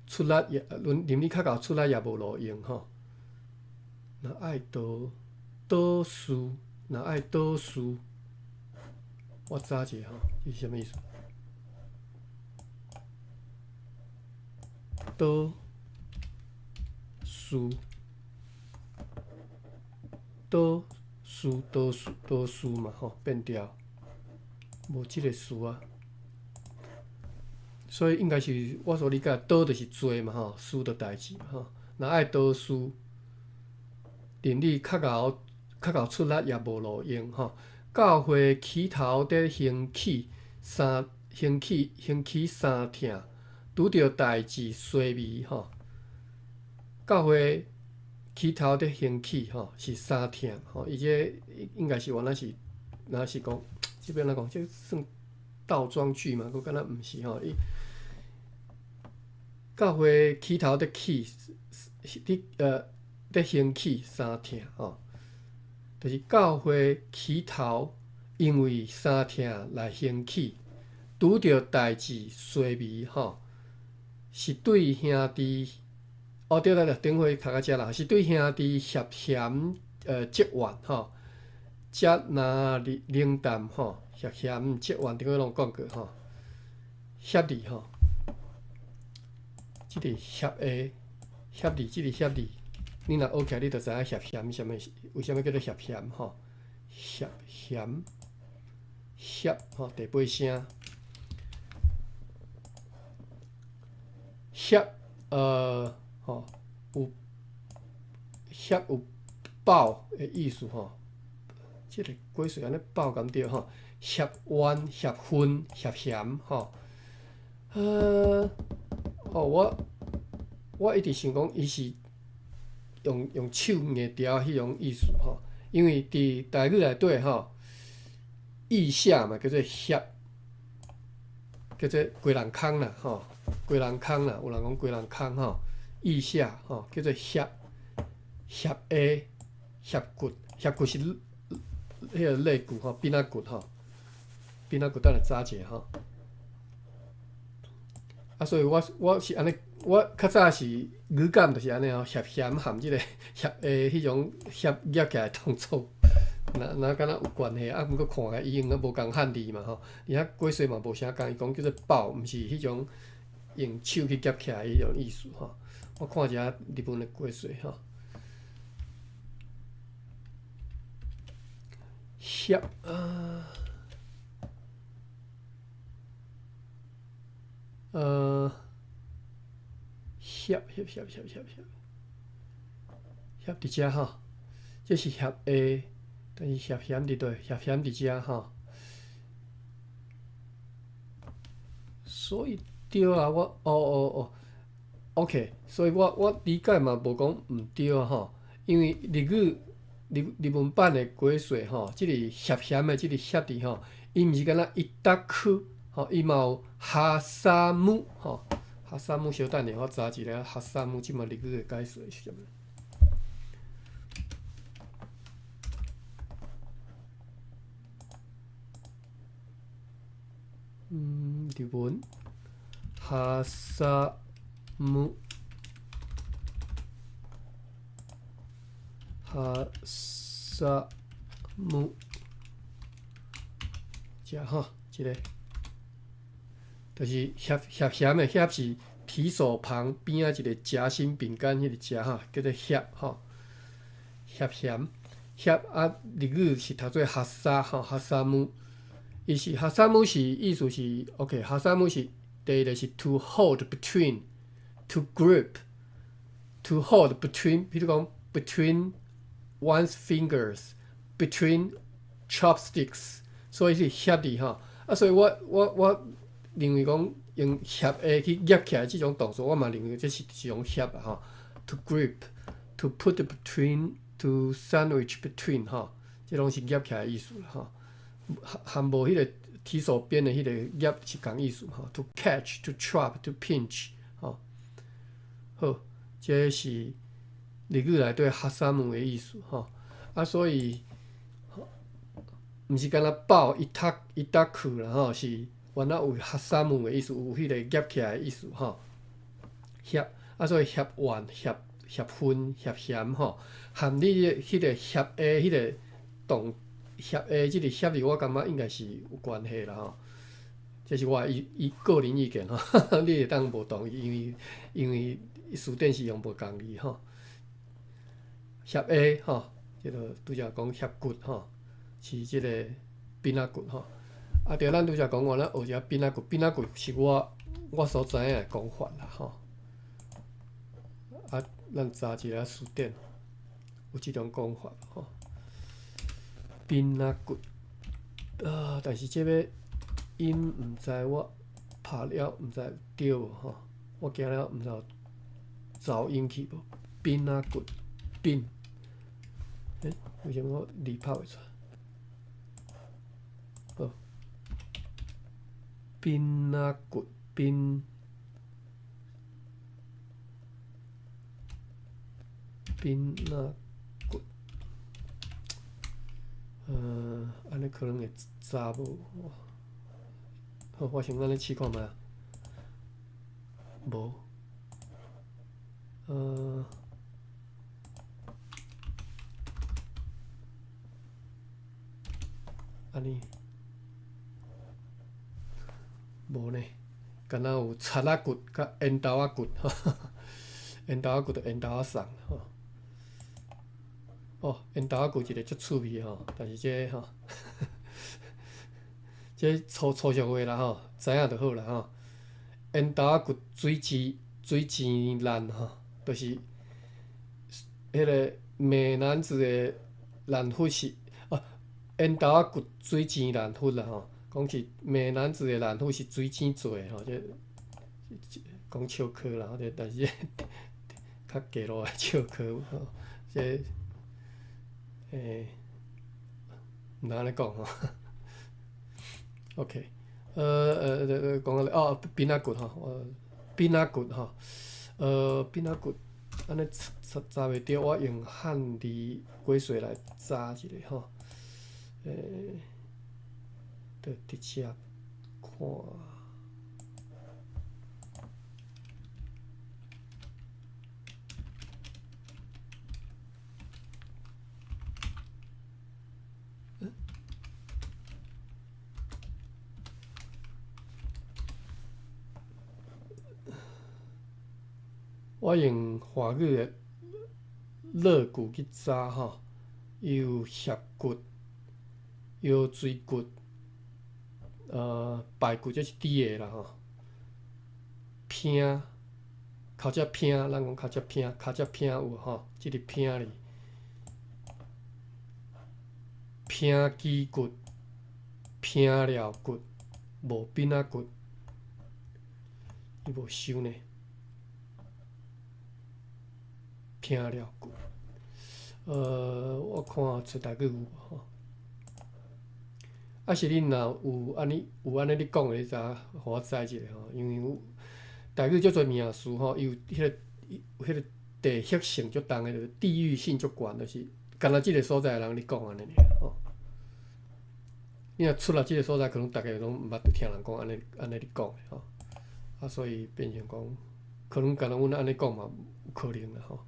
出力也，任你較𠢕出力也無路用吼。若愛多多事，若愛多事，我查一下吼，這是啥物意思？多事，多事多事多事嘛吼，變調，無這个事啊。所以應該是我所理解，多就是濟嘛吼，事就代誌嘛吼。若愛多事，任你較𠢕較𠢕出力也無路用吼。教會起頭佇興起三興起興起三疼，拄著代誌衰微吼。教會起頭佇興起吼是三疼吼，伊這應該是原來是若是講這欲按怎講？這算倒裝句嘛？閣敢若毋是吼。伊教會起頭佇起佇佇興起三疼吼，就是教會起頭因為三疼來興起，拄著代誌衰微吼，是對兄弟哦對啦對，頂回讀到遮啦，是對兄弟涉嫌積怨吼，才若冷淡吼，涉嫌積怨，頂回攏有講過吼，協字吼，這個協的協字，這個協字，你若學起來，你就知影涉嫌啥物，為啥物叫做涉嫌吼？涉嫌協吼，第八聲協吼有協有爆的意思吼，這个鬼水按呢爆敢對吼？協怨、協恨、協嫌吼。哦，我我一直想講伊是用用手硬牢彼種意思吼，因為佇台語內底吼，腋下嘛叫做協，叫做雞籠空啦吼，雞籠空啦，有人講雞籠空吼，腋下吼叫做協，協下、協骨、協骨是彼个肋骨吼，邊仔骨吼，邊仔骨等下查一下吼。啊，所以我我是按呢，我較早是語感就是按呢吼，挾嫌含這个挾的彼種挾夾起來動作，若敢若有關係啊？毋過看起來伊用啊無仝漢字嘛吼，而且解說嘛無啥仝，伊講叫做抱，毋是彼種用手去夾起來彼種意思吼。我看一下日文的解說吼。挾啊，挾挾挾挾挾挾，挾佇遮吼，這是挾的，但是挾嫌佇佗？挾嫌佇遮吼。所以對啊，我哦哦哦，OK，所以我理解嘛無講毋對啊吼，因為日語日日文版的解說吼，這個挾嫌的這個挾字吼，伊毋是敢若いたく吼，伊嘛有挟む吼。挟む，小等下，我查一下挟む這馬日語的解說是啥物。日文挟む，挟む，遮吼，這个。就是挾挾嫌的挾是提手旁邊仔一個夾心餅乾彼個夾吼，叫做挾吼。挾嫌挾啊，日語是讀做挟吼，挟む。伊是挟む是意思是 OK，挟む是第一个是 to hold between，to grip，to hold between，比如講 between one's fingers，between chopsticks，所以是挾字吼。啊，所以我認為講用挾的去夾起來這種動作，我嘛認為這是一種挾啊吼。To grip, to put between, to sandwich between 吼，這攏是夾起來的意思啦吼。含無彼個提手邊的彼個夾是仝意思吼。To catch, to trap, to pinch 吼。好，這是日語內底挟む的意思吼。啊，所以毋是干焦抱いたいたく啦吼，是。原來有挟む的意思，有彼個夾起來的意思吼。挾啊，所以挾丸、挾挾分、挾嫌吼，含你彼個挾的彼個動挾的這個挾字，我感覺應該是有關係啦吼。這是我的意意個人意見吼，你會當無同意，因為辭典是用無仝字吼。挾的吼，這個拄才講挾骨吼，是這個餅仔骨吼。啊，對，咱拄才講完，咱學一下餅仔骨，餅仔骨是我所知影的講法啦吼。啊，咱查一下辭典，有這種講法吼。餅仔骨啊，但是這个音毋知我拍了毋知對無吼？我驚了毋知有噪音去無？餅仔骨，餅，欸，為啥物我字拍袂出來？好。餅仔骨，餅，餅仔骨，按呢可能會查無。好，我先按呢試看覓啊。無。按呢。無呢，敢若有賊仔骨佮緣投仔骨，緣投仔骨就緣投仔送吼。哦，緣投仔骨一个足趣味吼，但是這個吼，這粗粗俗話啦吼，知影就好啦吼。緣投仔骨水舌水舌難吼，就是彼個美男子的難佛是哦，緣投仔骨水舌難佛啦吼。講是美男子的難佛是水晶做的吼，這講笑話啦，這但是較低落的笑話吼，這毋通按呢講吼。OK，講到哦，餅仔骨吼，餅仔骨吼，餅仔骨，按呢查查袂著，我用漢字解說來查一下吼，就直接看。我用華語的樂句去查吼，伊有脅骨、腰椎骨、排骨這是豬的啦吼，偏，尻脊偏，咱講尻脊偏，尻脊偏有吼，這個偏字，偏肌骨、偏了骨、無邊仔骨，伊無收呢。偏了骨，我看揣台語有無吼？啊是恁若有按呢有按呢咧講的，你知影，予我知一下吼。因為有台語足濟名詞吼，伊有彼個地域性足重的，就是地域性足懸，就是干焦這个所在的人咧講按呢爾吼。你若出來這个所在，可能逐家攏毋捌聽人講按呢按呢咧講的吼。啊，所以變成講，可能干焦阮按呢講嘛，有可能啦吼。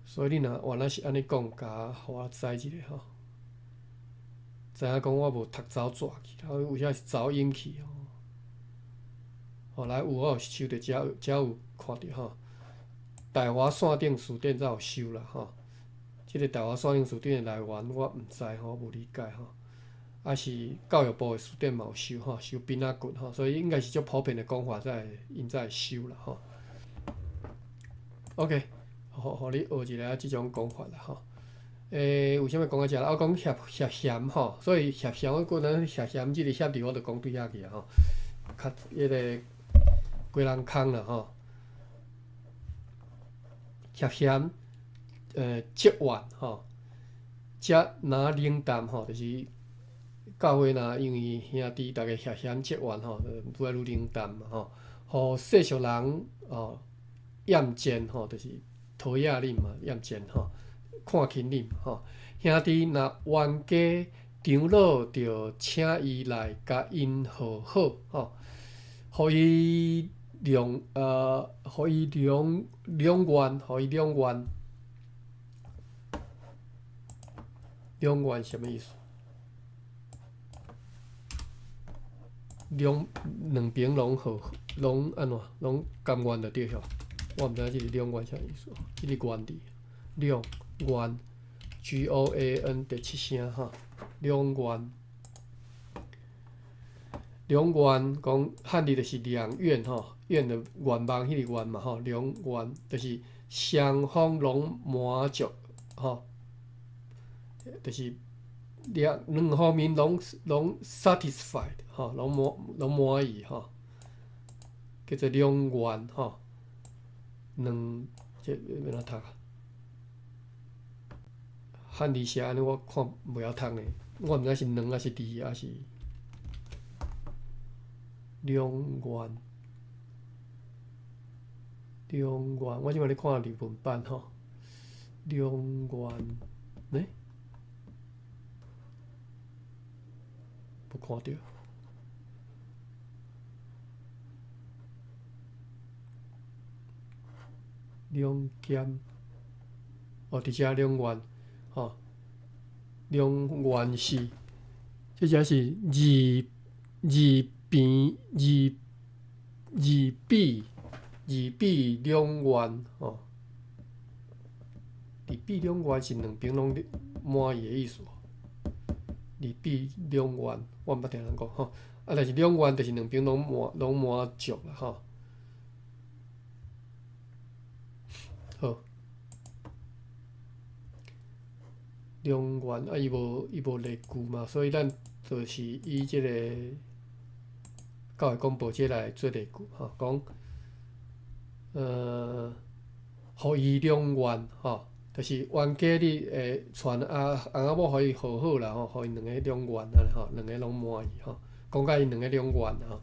所以你若原來是按呢講，共予我知一下吼。知影講我無讀走紙去，啊有啥是走音去吼。吼來有我有收著，遮遮有看著吼。大華線頂辭典才有收啦吼。這个大華線頂辭典的來源我毋知吼，無理解吼。啊是教育部的辭典嘛有收吼，收邊仔骨吼，所以應該是足普遍的講法才會𪜶才會收啦吼。OK，予你學一下這種講法啦吼。有啥物講到遮啦？我講涉涉嫌吼，所以涉嫌我覺得涉嫌這个涉字我就講對遐去啊吼，較彼个歸人空啦吼。涉嫌積怨吼，遮若冷淡吼，就是教會若因為兄弟逐家涉嫌積怨吼，愈來愈冷淡嘛吼，予世俗人哦厭賤吼，就是討厭恁嘛，厭賤吼，看輕恁吼。兄弟若冤家長老著請伊來共𪜶和好吼，予伊兩予伊兩兩願，予伊兩願，兩願啥物意思？兩邊攏好，攏按怎，攏甘願就對了。我毋知影這個兩願啥意思，這個願字，兩願，G O A N 第七聲吼，兩願，兩願講漢字就是兩願吼，願就願望彼個願嘛吼，兩願就是雙方攏滿足吼，就是兩方面攏 satisfied 吼，攏滿意吼，叫做兩願吼。兩這欲按怎讀啊？漢字寫按呢，我看袂曉讀呢。我毋知是兩抑是二，抑是兩願。兩願，我這擺咧看日文版吼。兩願，欸？無看著。兩兼，哦，佇遮兩願，吼，兩願是，這只是二二邊二二比二比兩願，吼，二比兩願是兩邊攏滿意的意思。二比兩願，我毋捌聽人講吼，啊，但是兩願就是兩邊攏滿足啦，吼。好，兩願啊，伊無例句嘛，所以咱就是以這个教會廣播這來做例句吼，講，予伊兩願吼，就是冤家你會傳啊翁仔某予伊和好啦吼，予𪜶兩个兩願按呢吼，兩个攏滿意吼，講甲𪜶兩个兩願吼，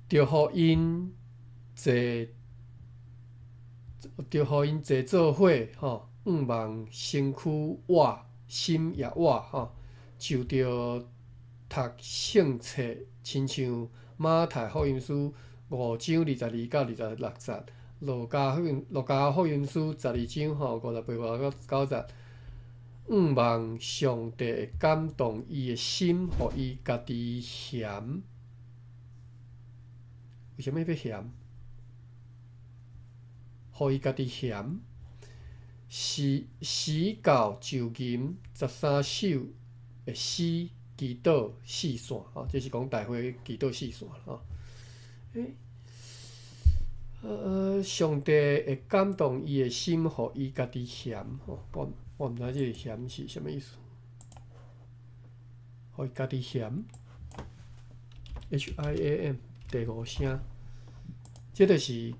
著予𪜶坐。著予𪜶坐做伙吼，向望身軀活，心也活吼，就著讀聖冊，親像馬太福音書5章22到26節，路加福音書12章吼58到90，向望上帝會感動伊的心，予伊家己嫌。為啥物欲嫌？予伊家己嫌，是死到就吟13首的詩祈禱四線，吼，這是講大會祈禱四線吼。欸，上帝會感動伊的心，予伊家己嫌，吼，我毋知這個嫌是啥物意思。予伊家己嫌，HIAM 第五聲，這就是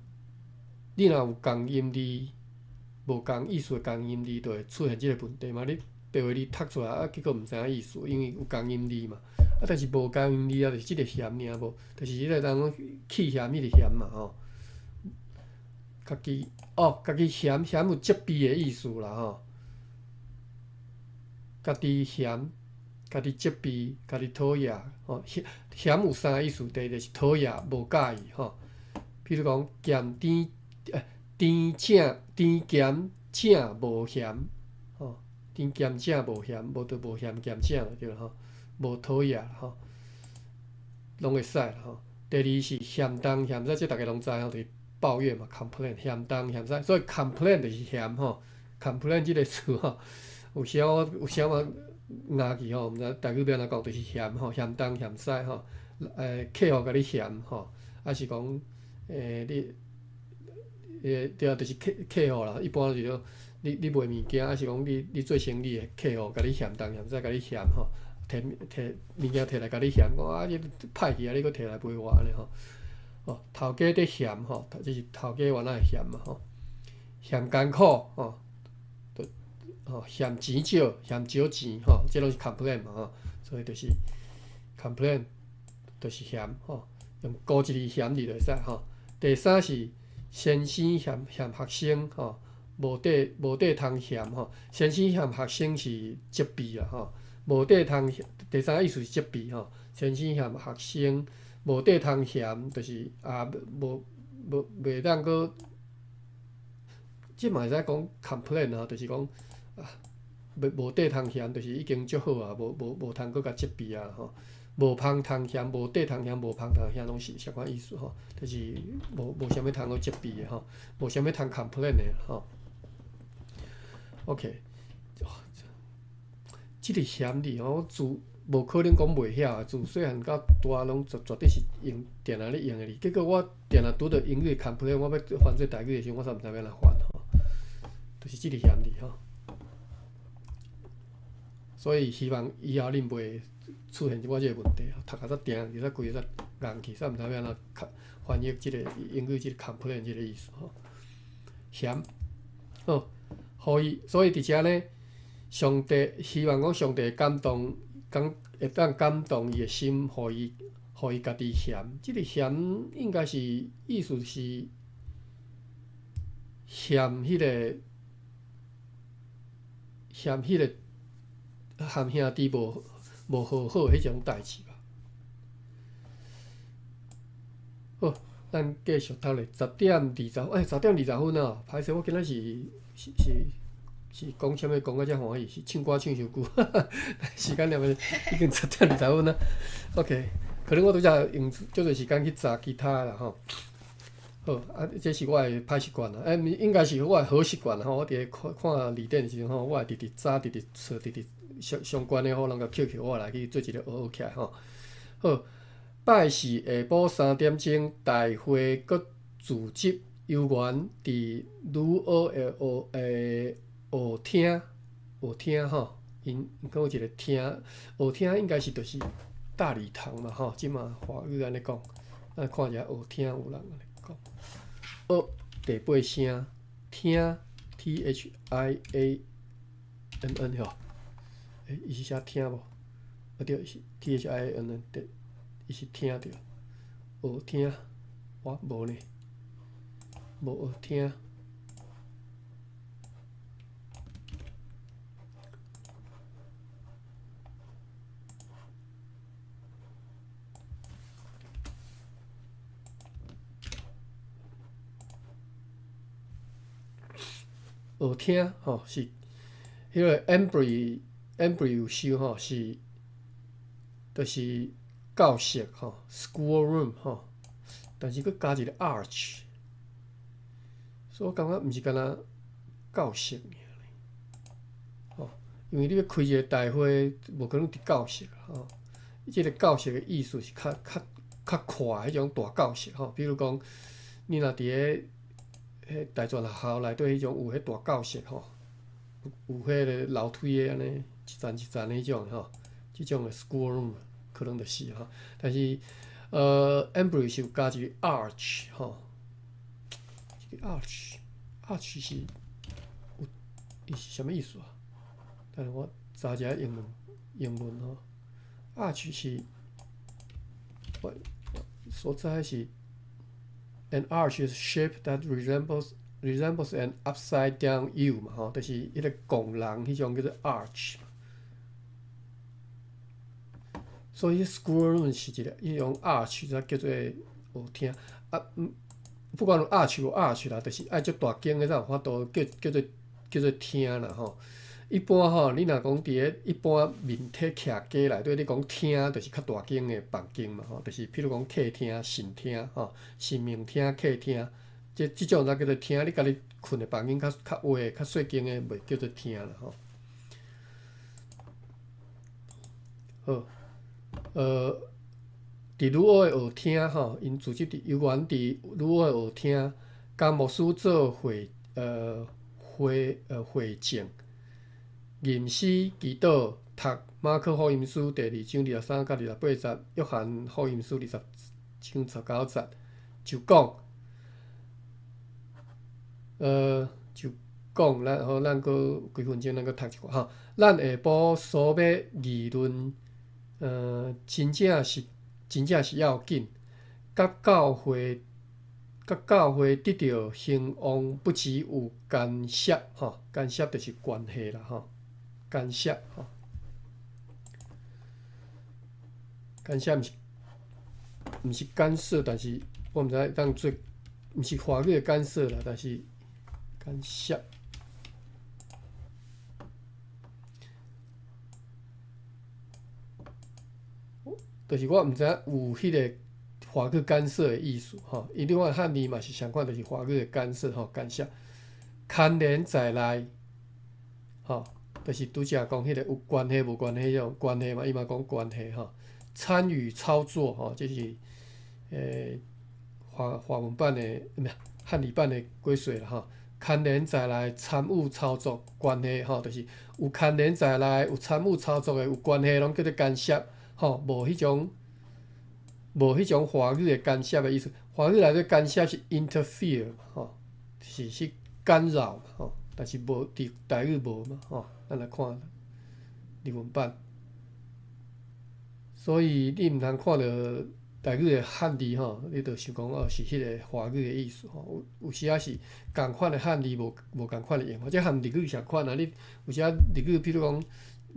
你若有仝音字，無仝意思的仝音字，就會出現這個問題嘛。你白話字讀出來啊，結果毋知影意思，因為有仝音字嘛。啊，但是無仝音字啊，就是這個嫌爾無，就是彼個人講氣嫌彼個嫌嘛吼。家己哦，家己嫌嫌有責備的意思啦吼。家己嫌，家己責備，家己討厭吼。嫌嫌有三個意思，第一個是討厭、無佮意吼。譬如講，鹹甜甜正甜鹹正無嫌吼，甜鹹正無嫌，無就無嫌鹹正就對啦吼，無討厭吼，攏會使啦吼。第二是嫌東嫌西，這逐家攏知吼，就是抱怨嘛，complain 嫌東嫌西，所以 complain 就是嫌吼，complain 這個詞吼，有時我有時我咬去吼，毋知台語欲按怎講，就是嫌吼，嫌東嫌西吼，客戶共你嫌吼，抑是講你對啊，就是客戶啦，一般就是講你賣物件，抑是講你做生意的客戶共你嫌東嫌西，共你嫌吼，提提物件提來共你嫌，講啊你歹去啊，你閣提來賣我按呢吼。哦，頭家佇嫌吼，這是頭家原來會嫌嘛吼，嫌艱苦吼，吼嫌錢少，嫌少錢吼，這攏是 complain 嘛吼，所以就是 complain 就是嫌吼，用孤一字嫌字就會使吼。第三是先生嫌嫌學生吼，無塊通嫌吼，先生嫌學生是責備啦吼，無塊通第三個意思是責備吼，先生嫌學生無塊通嫌，就是啊無無袂當閣，這嘛會使講 complain 啊，就是講啊袂無塊通嫌，就是已經足好啊，無通閣共責備啊吼。無芳通嫌，無塊通嫌，無芳通嫌，攏是相仝意思吼，就是無啥物通閣責備的吼，無啥物通 complain 的吼。OK，這個嫌字吼，自無可能講袂曉啊，自細漢到大攏絕對是用定定咧用的字，結果我定定拄著英語 complain，我欲翻做台語的時陣，我煞毋知欲按怎翻吼，就是這個嫌字吼。所以希望以後恁袂出現我這個問題，讀甲煞定，就煞規個煞戇去，煞毋知欲按怎翻譯這個英語這個 complain 這個意思吼。嫌，好，予伊，所以佇遮呢，上帝希望講上帝感動，講會當感動伊的心，予伊家己嫌。這個嫌應該是意思是嫌彼個嫌彼個含兄弟無和好彼種代誌吧。好，咱繼續讀咧，十點二十，欸，10點20分啊！歹勢，我今仔是講啥物講甲遮歡喜，是唱歌唱傷久，時間了已經10點20分啊。OK，可能我拄才用足濟時間去查其他啦吼。好，啊，這是我的歹習慣啦，欸，毋應該是我的好習慣啦吼。我佇咧看看字典的時陣吼，我會直直查，直直揣，直直相關的吼，人共抾抾我來去做一个學學起來吼。好，拜四下晡3點鐘，大會閣組織遊園佇女學的學廳學廳吼，𪜶閣有一個廳，學廳應該是就是大禮堂嘛吼，這馬華語按呢講，咱看一下學廳有人按呢講。學第八聲廳 THIANN 吼，欸，伊是寫廳無？啊對，是 THIANN 對，伊是廳對。學廳，我無呢，無學廳。學廳吼是，彼个 Embry 有收吼，是，就是教室吼，school room 吼，但是閣加一个 arch，所以我感覺毋是干焦教室爾吼，因為你欲開一個大會，無可能佇教室吼。這个教室的意思是較較較闊彼種大教室吼，比如講，你若佇咧彼大專學校內底彼種有彼大教室吼，有彼个樓梯的按呢一層一層彼種吼，這種的 school room 可能就是吼，但是Embry 是有加一個 arch 吼，這个 arch，arch 是有伊是啥物意思啊？等下我查一下英文英文吼，arch 是我所在是 an arch is shape that resembles an upside down U 嘛吼，就是彼個戇人彼種叫做 arch。所以 school room 是一个彼種 arch 才叫做學廳啊。不管有 arch 無 arch 啦，就是愛足大間的才有法度叫叫做叫做廳啦吼。一般吼，你若講佇咧一般面體徛家內底，你講廳就是較大間的房間嘛吼，就是譬如講客廳、神廳吼、神明廳、客廳，這這種才叫做廳。你家己睏的房間較較矮、較細間的，袂叫做廳啦吼。好，佇女學的學廳吼，𪜶組織佇猶原佇女學的學廳，共牧師做會會會證。吟詩祈禱，讀馬可福音書第二章23到28節，約翰福音書20章19節，就講，就講，咱好，咱閣幾分鐘，咱閣讀一寡吼。咱下晡所欲議論，真正是要緊，佮教會，佮教會得著興旺，不只有干涉吼，干涉就是關係啦吼。干涉吼，干涉毋是干涉，但是我毋知當做，毋是華語的干涉啦，但是干涉，就是我毋知影有彼个華語干涉的意思吼，因為你看漢字嘛是相款，就是華語的干涉吼，干涉，牽連在內，吼。就是拄才講彼個有關係無關係彼種關係嘛，伊嘛講關係吼，參與操作吼，這是華華文版的，毋是漢語版的解說啦吼。牽連在內參與操作關係吼，就是有牽連在內有參與操作的有關係，攏叫做干涉吼，無彼種華語的干涉的意思。華語內底干涉是 interfere 吼，是去干擾吼，但是無佇台語無嘛吼。咱來看日文版，所以你毋通看著台語的漢字吼，你就想講哦是彼个華語的意思吼。有有時仔是仝款的漢字無無仝款的用法，這和日語相款啊。你有時仔日語，比如講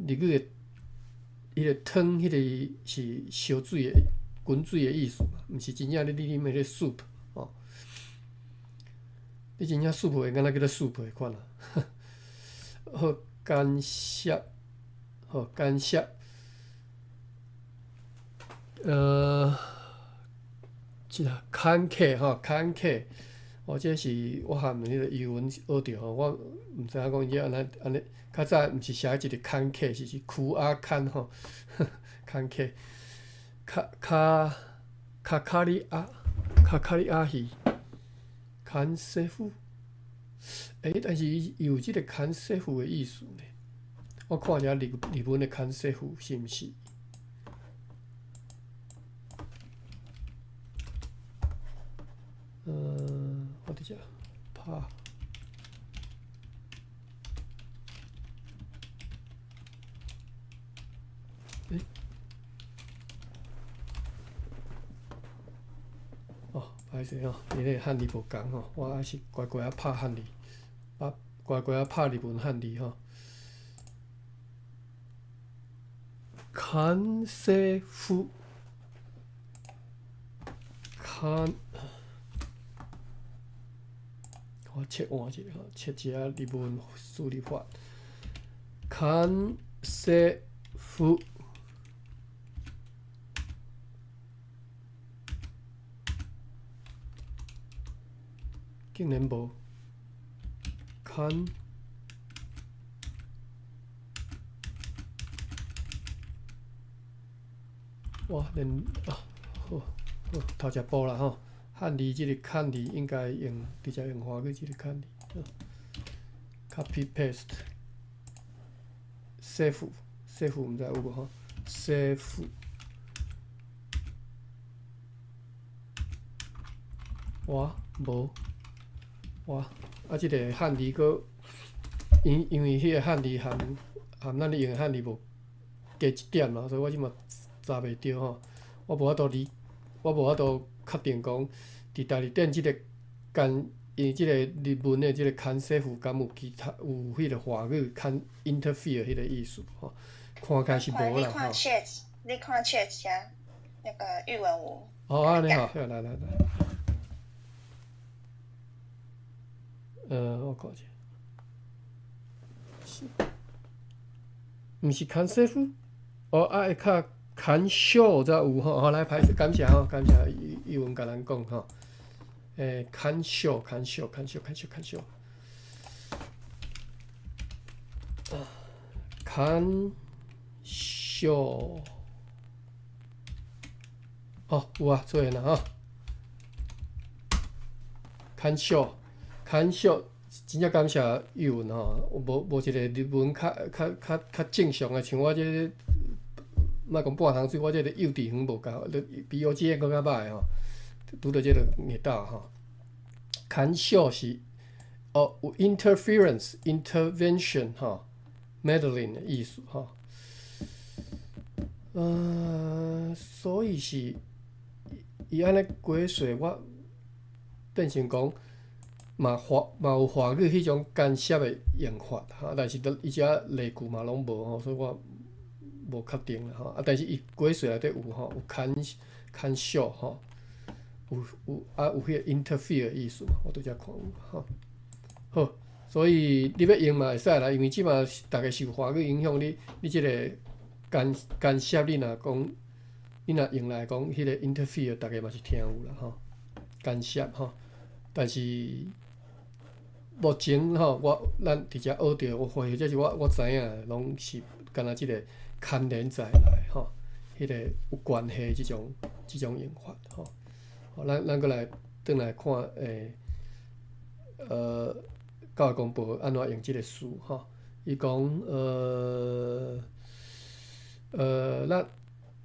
日語的彼个湯，彼个是燒水的滾水的意思嘛，毋是真正你啉彼个 soup 吼。你真正 soup 會敢若叫做 soup 的款啊。好。干涉，好干涉，這個坎客吼，坎客，哦，這是我含彼个英文學著吼，我毋知影講伊按怎按呢，較早毋是寫一個坎客，是苦阿坎吼，坎客，卡卡卡卡里亞，卡卡里亞魚，坎師傅。但是伊有這個牽師傅的意思呢。我看一下日日文的牽師傅是毋是？我佇遮拍。哦，歹勢吼，伊个漢字無仝吼，我還是乖乖仔拍漢字，拍乖乖仔拍日文漢字吼。牽師傅，牽，我切換一下，切一下日文輸入法。干涉符。竟然無看，哇，連啊，好，好，頭一步啦吼。漢字這個漢字應該用直接用華語這個漢字。Copy paste，save save 毋知有無吼？save，哇，無。哇！啊，這個漢字閣因為彼個漢字含咱咧用的漢字無加一點啦，所以我這馬查袂著吼。我無法度理，我無法度確定講，佇大字典這個干，因為這個日文的這個干涉符敢有其他有彼個華語干 interfere 彼個意思吼？看起來是無啦吼。你看 chat，你看 chat 遮那個玉文有。哦，按呢吼，來來來。我看者，是，毋是干涉符？哦，啊，會較干涉才有吼，好來歹勢，感謝吼，感謝玉文共咱講吼。干涉，干涉，干涉，干涉，干涉。干涉。哦，有啊，出現啦吼。干涉。干涉，真正感謝玉文吼，無一個日文較正常的，像我這個，莫講半桶水，我這個幼稚園無夠，比幼稚園閣較歹吼，拄著這個硬鬥吼。干涉是哦，有 interference、intervention 吼，meddling 的意思吼。所以是伊按呢解釋，我變成講。嘛華嘛有華語彼種干涉的用法哈，但是都伊遮例句嘛攏無吼，所以我無確定啦吼。啊，但是伊解釋內底有吼，有干涉吼，有彼個 interfere 的意思嘛，我拄才看有吼。好，所以你欲用嘛會使啦，因為這馬逐家受華語影響，你這個干涉，你若講，你若用來講，彼個 interfere，逐家嘛是聽有啦吼，干涉吼，但是。目前吼，我咱佇遮學著，我或者是我知影，攏是敢若這個牽連在內吼，彼個有關係這種用法吼。好，咱閣來轉來看教會公報按怎用這個詞吼？伊講咱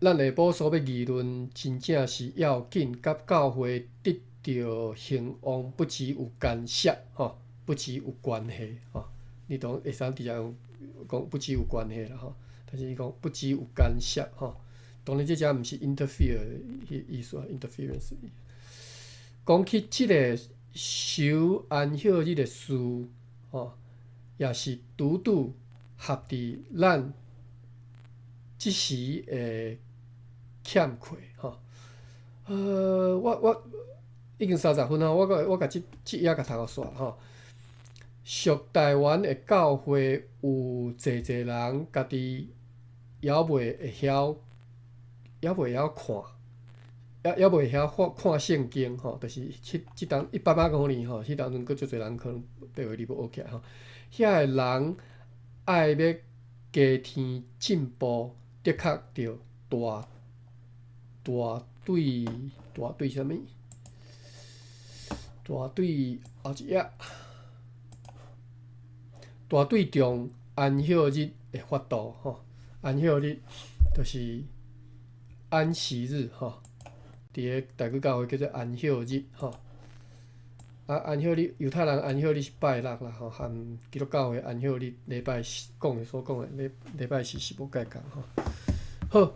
下晡所欲議論，真正是要緊，佮教會得著興旺，不只有干涉吼。不只有關係吼，你當會使直接用講不只有關係啦吼，但是伊講不只有干涉吼，當然這遮毋是 interfere 的意思啊，interference。講起這個守安息日的事吼，也是拄拄合佇咱這時的欠缺吼。我已經30分啊，我共這頁共讀予煞吼。屬台灣的教會有濟濟人家己猶未會曉，猶未曉看，猶未曉看看聖經吼，就是彼這當100多年吼，彼當陣閣足濟人可能白話字無學起來吼。遐个人愛欲加添進步，的確著大大對大對啥物？大對後一頁。大對重安息日的法度吼，安息日就是安息日吼，佇個台語教會叫做安息日吼。啊，安息日猶太人安息日是拜六啦吼，和基督教會安息日禮拜四講的所講的禮拜四是無共款吼。好，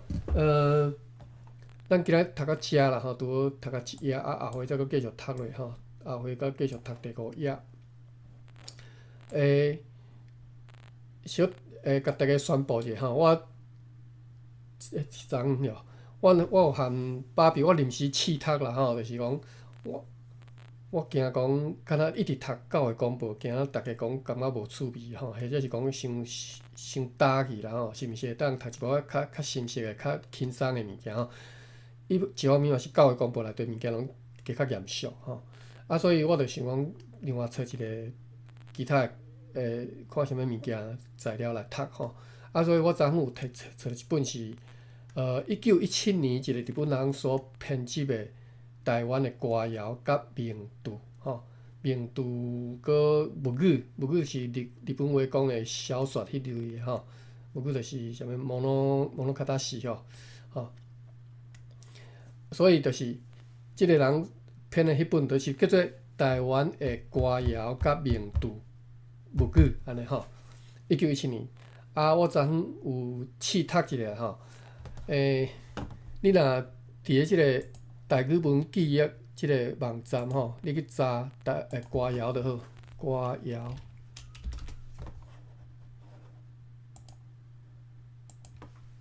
咱今仔讀到遮啦吼，拄好讀到一頁，啊，後回再閣繼續讀落吼，後回閣繼續讀第五頁。小共大家宣布一下吼，我一昨昏了，我有和芭比，我臨時試讀啦吼，就是講我我驚講，敢若一直讀教會公報，驚逐家講感覺無趣味吼，或者是講傷傷焦去啦吼，是毋是會當讀一寡較較深色的、較輕鬆的物件吼？伊一方面嘛是教會公報內底物件攏加較嚴肅吼，啊，所以我就想講，另外揣一個其他的看啥物物件材料來讀吼。啊，所以我昨昏有摕揣一本是，1917年一個日本人所編輯的台灣的歌謠佮名詞吼，名詞閣物語，物語是日日本話講的小說彼類的吼，物語就是啥物物物語吼，吼。所以就是這个人編的彼本，就是叫做《台灣的歌謠佮名詞物語》按呢吼。1917年，啊，我昨昏有試讀一下吼，你若佇咧這个台語文記憶這个網站吼，你去查台歌謠就好，歌謠，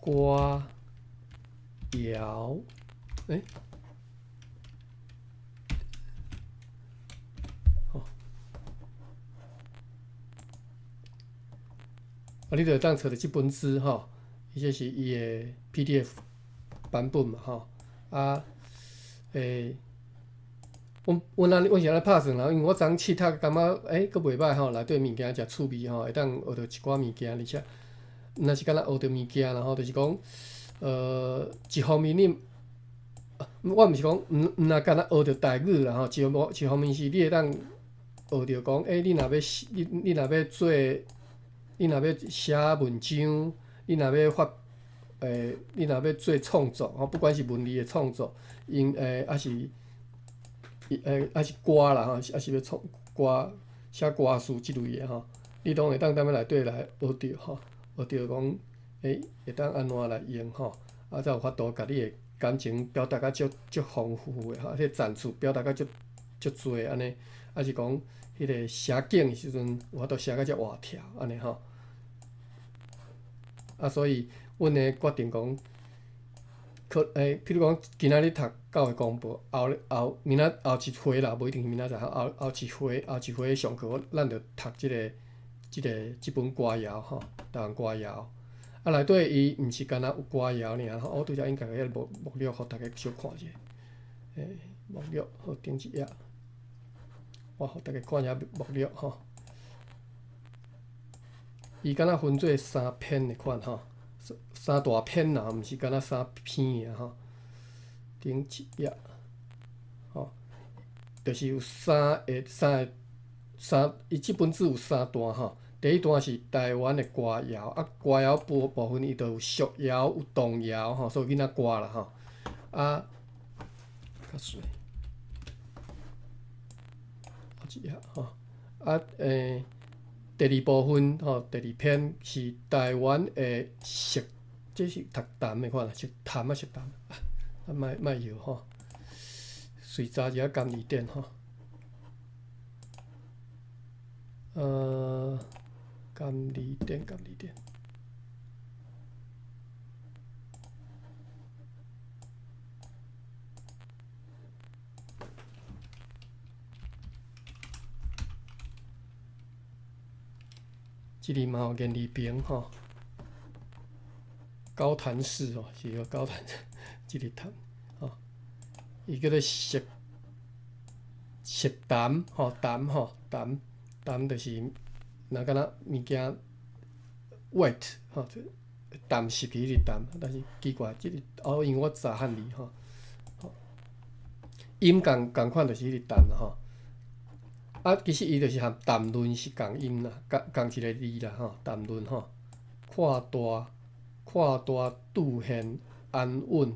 歌謠，吼，啊，你就會當揣著這本書吼，伊這是伊的 PDF 版本嘛吼，啊。阮阮按呢，阮是按呢拍算啦，因為我昨昏試讀，感覺閣袂䆀吼，內底物件誠趣味吼，會當學著一寡物件，而且毋若是干焦學著物件啦吼，就是講，一方面你，我毋是講毋毋若干焦學著台語啦吼，一方一方面是你會當學著講，你若欲寫，你你若欲做，你若欲寫文章，你若欲發。你若欲做創作吼，不管是文字的創作，因抑是抑是歌啦吼，抑是欲創歌、寫歌詞這類的吼，你攏會當踮咧內底來學著吼，學著講，會當按怎來用吼，啊，才有法度共你的感情表達甲足足豐富的吼，彼個層次表達甲足足濟按呢，抑是講彼個寫景的時陣有法度寫甲遮活跳按呢吼。啊，所以阮會決定講，可譬如講，今仔日讀教會公報，後後明仔後一回啦，無一定是明仔載，後後一回後一回上課，咱就讀這个這个這本歌謠吼，台灣歌謠。啊，內底伊毋是干焦有歌謠爾吼，我拄才應該彼個目目錄，予逐家小看者。目錄好頂一頁，我予逐家看一下目錄吼。伊敢若分做三篇的款吼，三大篇啦，毋是敢若三篇爾吼。頂一頁，吼，就是有三个三個三，伊這本書有三段吼。第一段是台灣的歌謠，啊，歌謠部部分伊就有俗謠、有童謠吼，所以囡仔歌啦吼。啊，較細，後一頁吼，啊，第二部分吼，第二篇是台灣的俗，這是讀談的款啦，俗談啊，俗談啊，莫莫搖吼，隨查一下監字典吼。監字典，監字典。這裡嘛有言字邊吼，高譚市哦，是個高譚，這裡談吼，伊叫做俗俗談吼，談吼談談就是若敢若物件 wet 吼，淡濕去彼個淡，但是奇怪，這個哦，因為我查漢字吼，音仝仝款就是彼個淡啦吼。啊，其實伊就是含談論是仝音啦，仝仝一個字啦吼，談論吼，闊大闊大拄現安穩，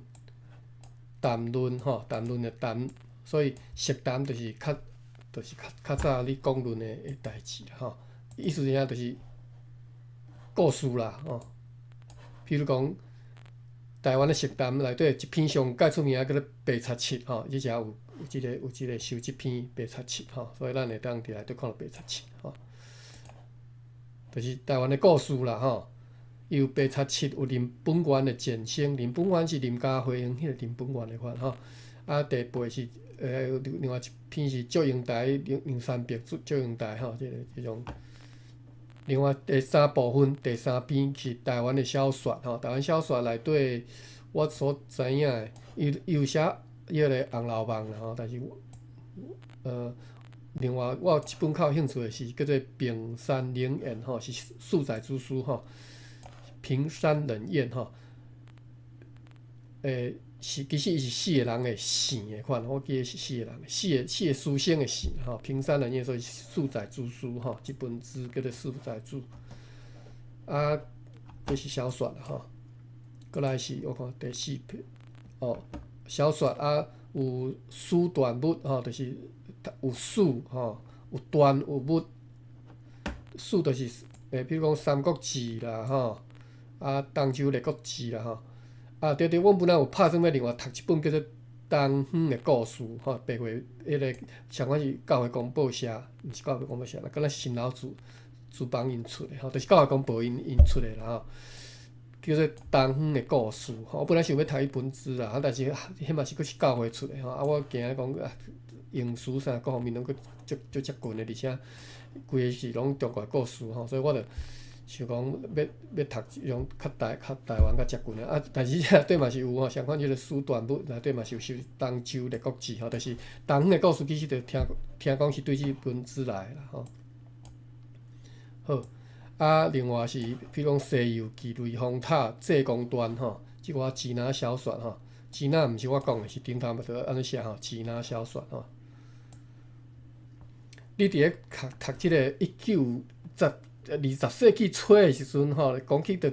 談論吼，談論的談，所以俗談就是較，就是較較早你講論的的代誌啦吼。意思是啥？就是故事啦吼。譬如講，台灣的俗談內底一篇上蓋出名叫做白賊七吼，這遮有。有這个有這个收這篇白賊七吼，所以咱會當佇內底看著白賊七吼，就是台灣的故事啦吼。伊有白賊七，有林本源的前身，林本源是林家花園彼个林本源的款吼。啊，第八是另外一篇是祝英台梁山伯祝英台吼，這个這種。另外第三部分第三篇是台灣的小說吼，台灣小說內底我所知影的，伊有寫彼个《紅樓夢》啦吼，但是另外我有一本較有興趣的是叫做《平山冷燕》吼，是四載之書吼，平山冷燕吼，是其實伊是四個人的姓的款，我記得是四個人，四個書生的姓吼。平山冷燕，所以四載之書吼，這本書叫做四載書。啊，這是小說啦吼。閣來是我看第四篇哦，小說啊有史傳物吼，就是有史吼，有傳有物。史就是比如講《三國志》啦吼，啊《東周列國志》啦吼。啊，對對，阮本來有拍算欲另外讀一本叫做《東方的故事》吼，白話彼个相款是教會公報社，毋是教會公報社啦，敢若是新老書房𪜶出的吼，就是教會公報𪜶出的啦吼，叫做《東方的故事》吼。我本來想欲讀彼本書啦，啊，但是彼嘛是閣是教會出的吼，啊，我驚講啊，用詞啥各方面攏閣足足接近的，而且規个是攏中國的故事吼，所以我就想講欲讀這種較台灣較接近的啊，但是內底嘛是有吼，相款這个史傳物內底嘛是有收《東周列國志》吼，就是東方的故事，其實就聽聽講是對這本書來的啦吼。好，啊，另外是比如講《西遊記》、《雷峰塔》、《濟公傳》吼，這寡支那小說吼，支那毋是我講的，是頂頭嘛就按呢寫吼，支那小說吼。你佇咧讀讀這个20世紀初的時陣吼，講起著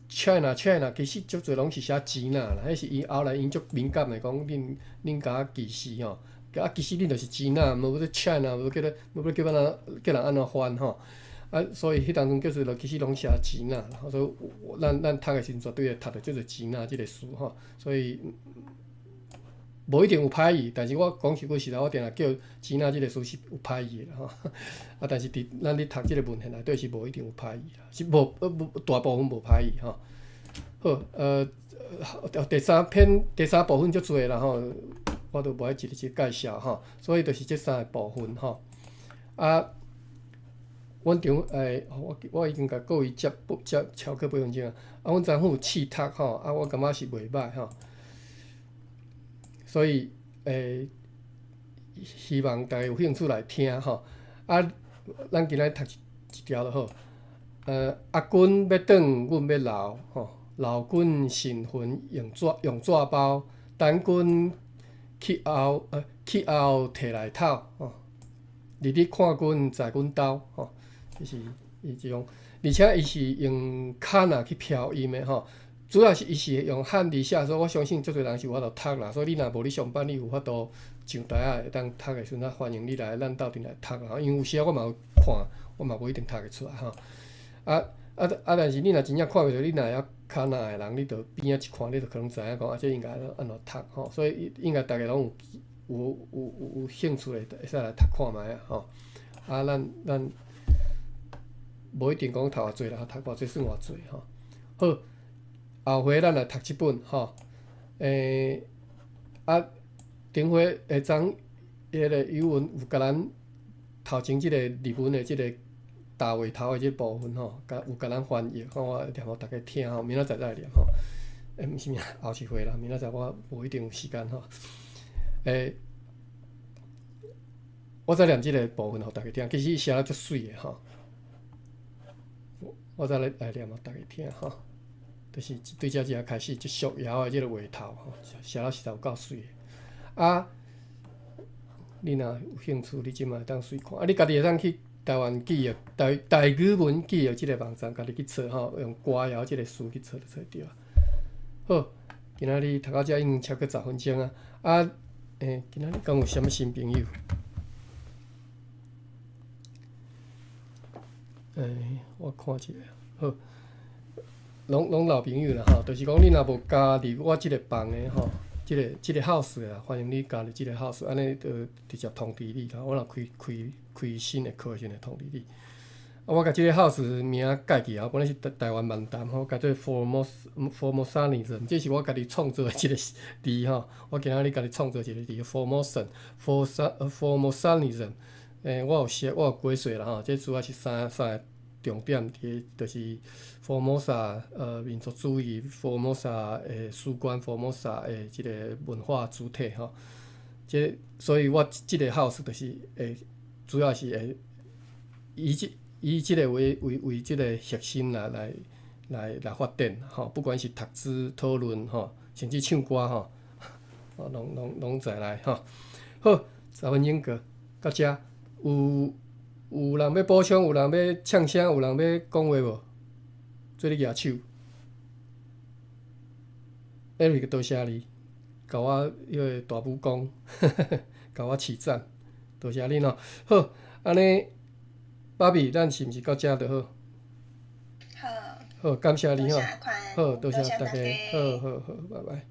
China China，其實足濟攏是寫支那啦，彼是𪜶後來𪜶足敏感的講，恁共我歧視吼，啊，其實恁就是支那，無欲 China，無欲叫按怎叫人按怎翻吼，啊，所以彼當陣叫做其實攏寫支那，所以咱讀的時陣絕對會讀著叫做支那這个詞吼，所以無一定有歹意，但是我講實句實在，我定定叫支那這个詞是有歹意的吼。啊，但是佇咱咧讀這个文獻內底是無一定有歹意啦，是無大部分無歹意吼。好，第三篇第三部分足濟啦吼，我都無愛一个一个介紹吼，所以就是這三个部分吼。啊，阮丈我已經共各位接接超過8分鐘啊。啊，阮昨昏有試讀吼，啊，我感覺是袂䆀吼。所以，希望大家有興趣來聽吼。啊，咱今仔讀一條就好。阿君欲轉，阮欲留吼。老君神魂用紙包，等君去後提來透吼。日日看君在阮兜吼，這是伊這種，而且伊是用卡那去飄音的吼。主要是伊是用漢字寫，所以我相信足濟人是有法度讀啦。所以你若無咧上班，你有法度上台仔會當讀的時陣，歡迎你來咱鬥陣來讀啦。因為有時我嘛有看，我嘛無一定讀會出來吼。啊！但是你若真正看袂著，你若會曉卡那的人，你就邊仔一看，你就可能知影講啊，這應該按怎讀吼。所以應該逐个攏有興趣的，會使來讀看覓啊吼。啊，咱無一定講讀偌濟啦，讀偌濟算偌濟吼。好。後回咱來讀這本吼，啊，頂回下昨彼个語文有共咱頭前這个日文的這个大話頭的這部分吼，有共咱翻譯，吼，我念予大家聽吼，明仔載再來念吼。毋是明後一回啦，明仔載我無一定有時間吼。我再念這个部分予大家聽，其實伊寫得足媠的吼。我再來念予大家聽吼。就是對這遮開始，這俗謠的這个話頭吼，寫得實在有夠媠的。啊，你若有興趣，你這馬會當隨看。啊，你家己會當去台灣記憶台語文記憶這个網站，家己去揣吼，用歌謠這个詞去揣就揣著。好，今仔日讀到遮已經超過10分鐘啊。啊，今仔日敢有啥物新朋友？我看一下，好。攏老朋友啦吼，就是講你若無加入我這个房的吼，這个 house 啊，歡迎你加入這个 house，按呢就直接通知你啦。我若開新的課時陣會通知你。啊，我共這个 house 名改去啊，本來是台灣漫談吼，改做 Formosanism，這是我家己創造的一個字吼。我今仔日家己創造一個字，Formosan，Formosanism。我有寫，我有解釋啦吼，這主要是三個重點，佇就是 Formosa 民族主義，Formosa 的史觀，Formosa 的這个文化主體吼。這所以我這个 house 就是會主要是會以這个為這个核心來發展吼，不管是讀書討論吼，甚至唱歌吼，攏在內吼。好，10分鐘過到遮，有人欲補充，有人欲嗆聲，有人欲講話無？做咧舉手。Eric 多謝你，共我彼个大拇公，共我起讚，多謝恁哦。好，按呢，芭比，咱是毋是到遮就好？好。好，感謝你吼。好，多謝大家。好好好，拜拜。